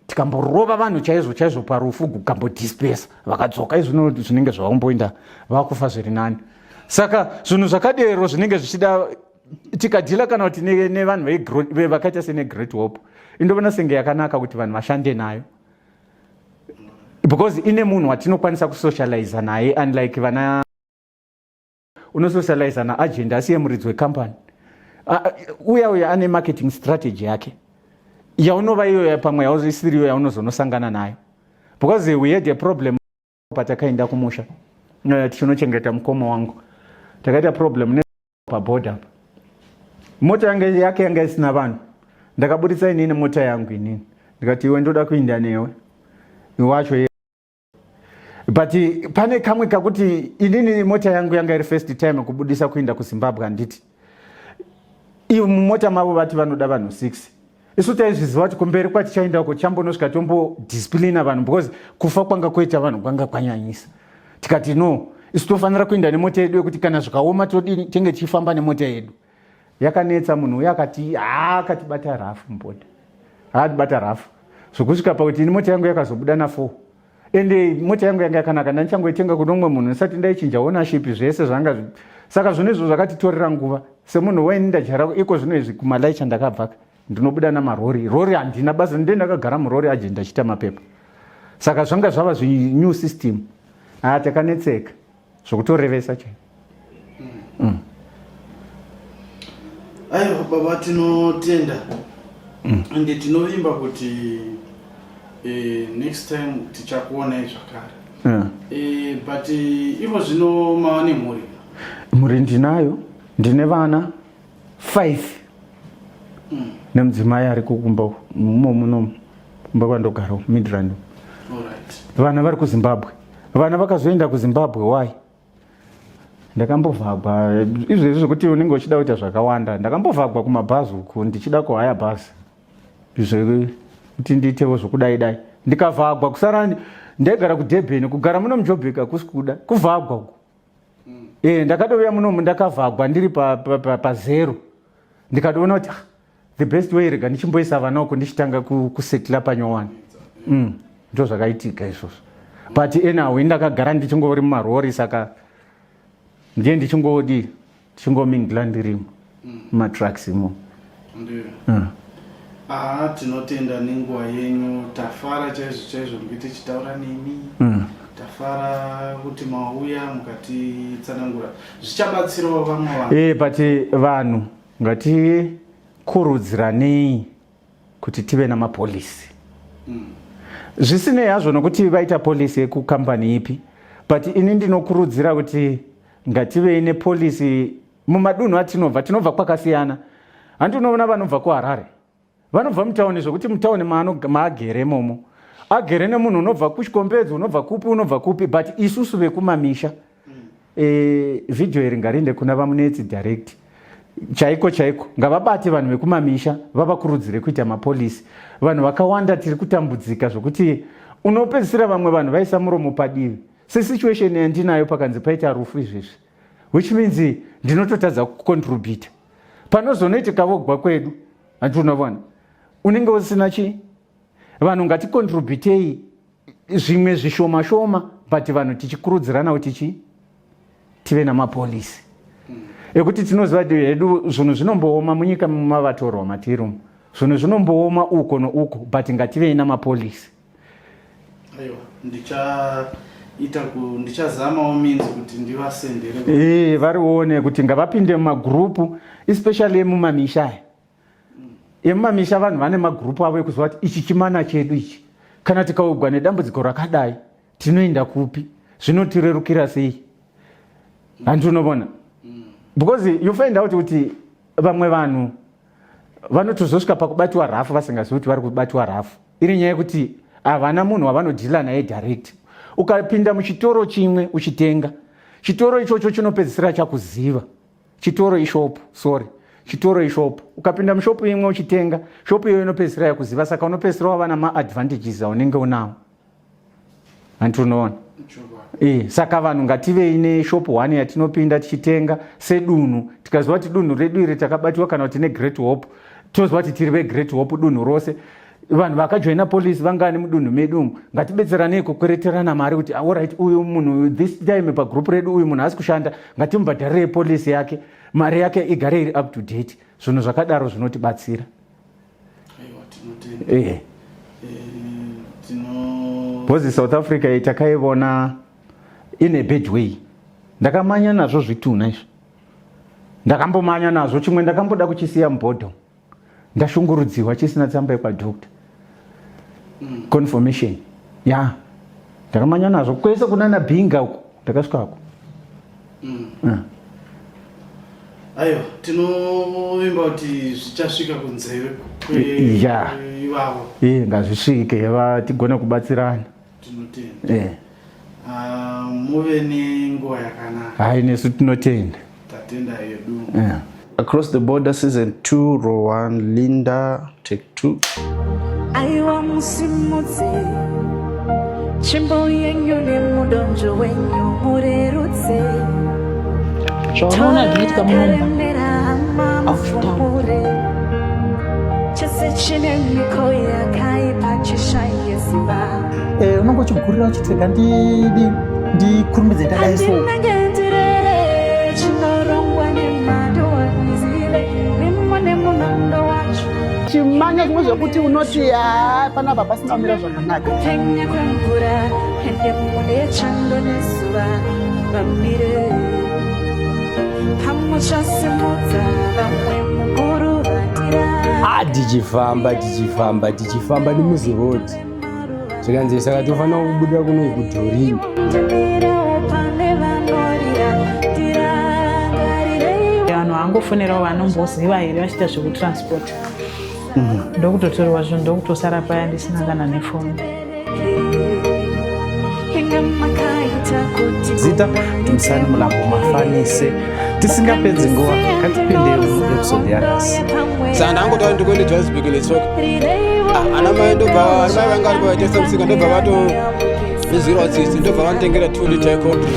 Tikamborova vanhu chaizvo chaizvo parufu, kukambodispesa, vakadzoka. Izvino zvinenge zvavamboinda vakufa zviri nani. Saka zvinhu zvakadero zvinenge zvichida tikadhila kana kuti nevanhu vakaita seneGreat Hope. Indovona senge yakanaka kuti vanhu vashande nayo, because ine munhu watinokwanisa kusocializa naye, unlike vana unosocializa naagent asiye muridzi wecompany. Uya uya ane marketing strategy yake yaunova iyoyo, pamwe yaisiriyo yaunozonosangana nayo, because we had a problem patakaenda kumusha tichinochengeta mukoma wangu. Takaita problem paborder, mota yange yake yanga isina vanhu. Ndakaburitsa inini mota yangu inini, ndikati, "Iwe, ndoda kuinda newe wacho." But pane kamwe kakuti inini mota yangu yanga iri first time kubudisa kuinda kuZimbabwe, handiti? Ivo mumota mavo vati vanoda vanhu 6. Isu taizviziva kuti kumberi kwatichaenda uko tichambonosvika tombodisciplina vanhu, because kufa kwanga kuita vanhu kwanga kwanyanyisa. Tikati no, isu tofanira kuenda nemota yedu yekuti kana zvikaoma todini, tinge tichifamba nemota yedu. Yakanetsa munhu uyo, akati haa, akatibata rafu mubhodha, akatibata rafu zvokusvika pakuti ini mota yangu yakazobuda na4. Ende mota yangu yanga yakanaka, ndandichangoitenga kuno umwe munhu, ndisati ndaichinja ownership, zvese zvanga. Saka zvinhu izvo zvakatitorera nguva. Semunhu waini ndajara iko zvino izvi kumalaicha ndakabvaka ndinobuda namarori rori handina basa ndiye ndakagara murori agent ndachiita mapepa. Saka zvanga zvava zvinew system. Haa takanetseka zvokutorevesa chai. Aiwa baba tinotenda. Ende tinovimba kuti next time tichakuonai zvakare. But iko zvino mava nemhuri? Mhuri ndinayo, ndine vana 5 nemudzimai ari kukumba umo muno kumba kwandogara Midrand. Vana vari kuZimbabwe. Vana vakazoenda kuZimbabwe why? Ndakambovhagwa izvezvi zvekuti unenge uchida kuita zvakawanda. Ndakambovhagwa kumabhazi uku ndichida kuhaya bhazi zvekuti ndiitewo zvokudai dai, ndikavhagwa kusara. Ndaigara kuDurban, kugara muno muJoburg hakusi kuda kuvhagwa uku. Ndakatouya munomu ndakavhagwa ndiri pazero pa, pa ndikatoona kuti the best way rega ndichimboisa vana uku ndichitanga kusetla panyowani. Ndo zvakaitika izvozvo. But anyhow ndakagara ndichingori mumarori, saka ndiye ndichingodi ndichingomingla ndirimo mumatrucks imo. Ndiyo. Aha, tinotenda nenguva yenyu. Tafara chaizvo chaizvo kunge tichitaura nemi. Tafara kuti mauya mukatitsanangura, zvichabatsirawo vamwe vanhu. But vanhu ngatikurudziranei kuti tive namapolisi. Zvisinei hazvo nokuti vaita polisi yekukambani ipi, but ini ndinokurudzira kuti ngativei nepolisi mumadunhu atinobva. Tinobva kwakasiyana, handi? Unoona vanobva kuHarare, vanobva mutauni, zvokuti mutauni maagere imomo agere nemunhu unobva kuChikombedzo, unobva kupi, unobva kupi. But isusu vekumamisha, vhidhiyo iri ngariende kuna vaMunetsi direct chaiko chaiko. Ngavabate vanhu vekumamisha, vavakurudzire kuita mapolisi. Vanhu vakawanda tiri kutambudzika zvokuti unopedzisira vamwe vanhu vaisa muromo padivi, sesituation yandinayo. Pakanzi paita rufu izvezvi, which means ndinototadza kucontributa panozonoitika vogwa kwedu, hanti? Unovona unenge usina chii. Vanhu ngaticontributei zvimwe zvishoma shoma, but vanhu tichikurudzirana kuti chii, tive namapolisi ekuti tinoziva kuti hedu zvinhu zvinombooma munyika mavatorwa matiri umu, zvinhu zvinombooma uko nouko, but ngativei namapolisi. Aiwa, ndichaita ndichazamawo means kuti ndivasendere. Varione kuti ngavapinde mumagurupu, especially emumamisha aya. Emumamisha vanhu vane magurupu avo ekuziva kuti ichi chimana chedu ichi, kana tikaugwa nedambudziko rakadai tinoenda kupi, zvinotirerukira sei, handi? Unovona, because you find out kuti vamwe vanhu vanotozosvika pakubatiwa rafu vasingazivi kuti vari kubatiwa rafu, iri nyaya yekuti havana munhu wavanodhila naye direct. Ukapinda muchitoro chimwe uchitenga, chitoro ichocho chinopedzisira chakuziva. Chitoro ishopu, sorry, chitoro ishopu. Ukapinda mushopu imwe uchitenga, shopu iyoyo inopedzisira yakuziva, saka unopedzisira wava namaadvantages aunenge unawo, hanti? Unoona? Saka vanhu ngativei neshopu one yatinopinda tichitenga sedunhu. Tikaziva kuti dunhu redu iri takabatiwa, kana kuti neGreat Hope, toziva kuti tiri veGreat Hope dunhu rose. Vanhu vakajoina polisi vangani mudunhu medu umu? Ngatibetseranei kukwereterana mari kuti alright, uyu munhu this time pagrupu redu uyu munhu asi kushanda, ngatimubhadharirei polisi yake, mari yake igare iri up to date. Zvinhu zvakadaro zvinotibatsira. Aiwa, tinotenda. Tino Because South Africa iyi takaivona in a bad way. Ndakamanya nazvo zvitunha izvi, ndakambomanya nazvo. Chimwe ndakamboda kuchisiya mubhodho, ndashungurudziwa, chisina tsamba yekwadoctor, confirmation ya. Ndakamanya nazvo kwese kunana Binga uko ndakasvikako. Aiwa, tinovimba kuti zvichasvika kunzeve kweivavo. Ngazvisvike, tigone kubatsirana. Tinotenda. Ah, muve nenguva yakanaka. Hai, nesu tinotenda. Tatenda hedu. Across the Border Season 2, Row 1, Linda, take 2. Aiwa, musimudze tsvimbo yenyu nemudonzvo wenyu, murerutse. Zvaunoona zvinoitika mumba. Hama, mufumure chese chine miko yakaipa, chishaye simba. Unonge uchigurira uchiti rega ndidi ndikurumidze ndadai so. Handinenge ndirere chino. Pane zvimwe zvekuti unoti haa, panapa pasina kumira zvakanaka. Kupenya kwemvura ende mune chando nezuva vamire pamwe chasimudza vamwe muguruvatira. Ah, tichifamba, tichifamba, tichifamba nemuziroad, zvikanzi saka tofanira kubuda kuno kuDhorini. Ndimirewo pane vanorira, tirangarirei. Vanhu vangofonerawo vanomboziva here vachiita zvekutransport, ndokutotorwa zvinhu, ndokutosara paya ndisina kana nefoni. Inga makaita kuti Zita Dumisani Mulambo Mafanise. Tisingapedzi nguva, ngatipinde muepisode yanhasi. Saka ndangotaura ndikuende Johannesburg netsoka. Ah, ana mai ndobva, ana mai vanga varipo vaitengesa musika, ndobva vatondinzwirawo tsitsi, ndobva vanditengera 2 liter yecoke.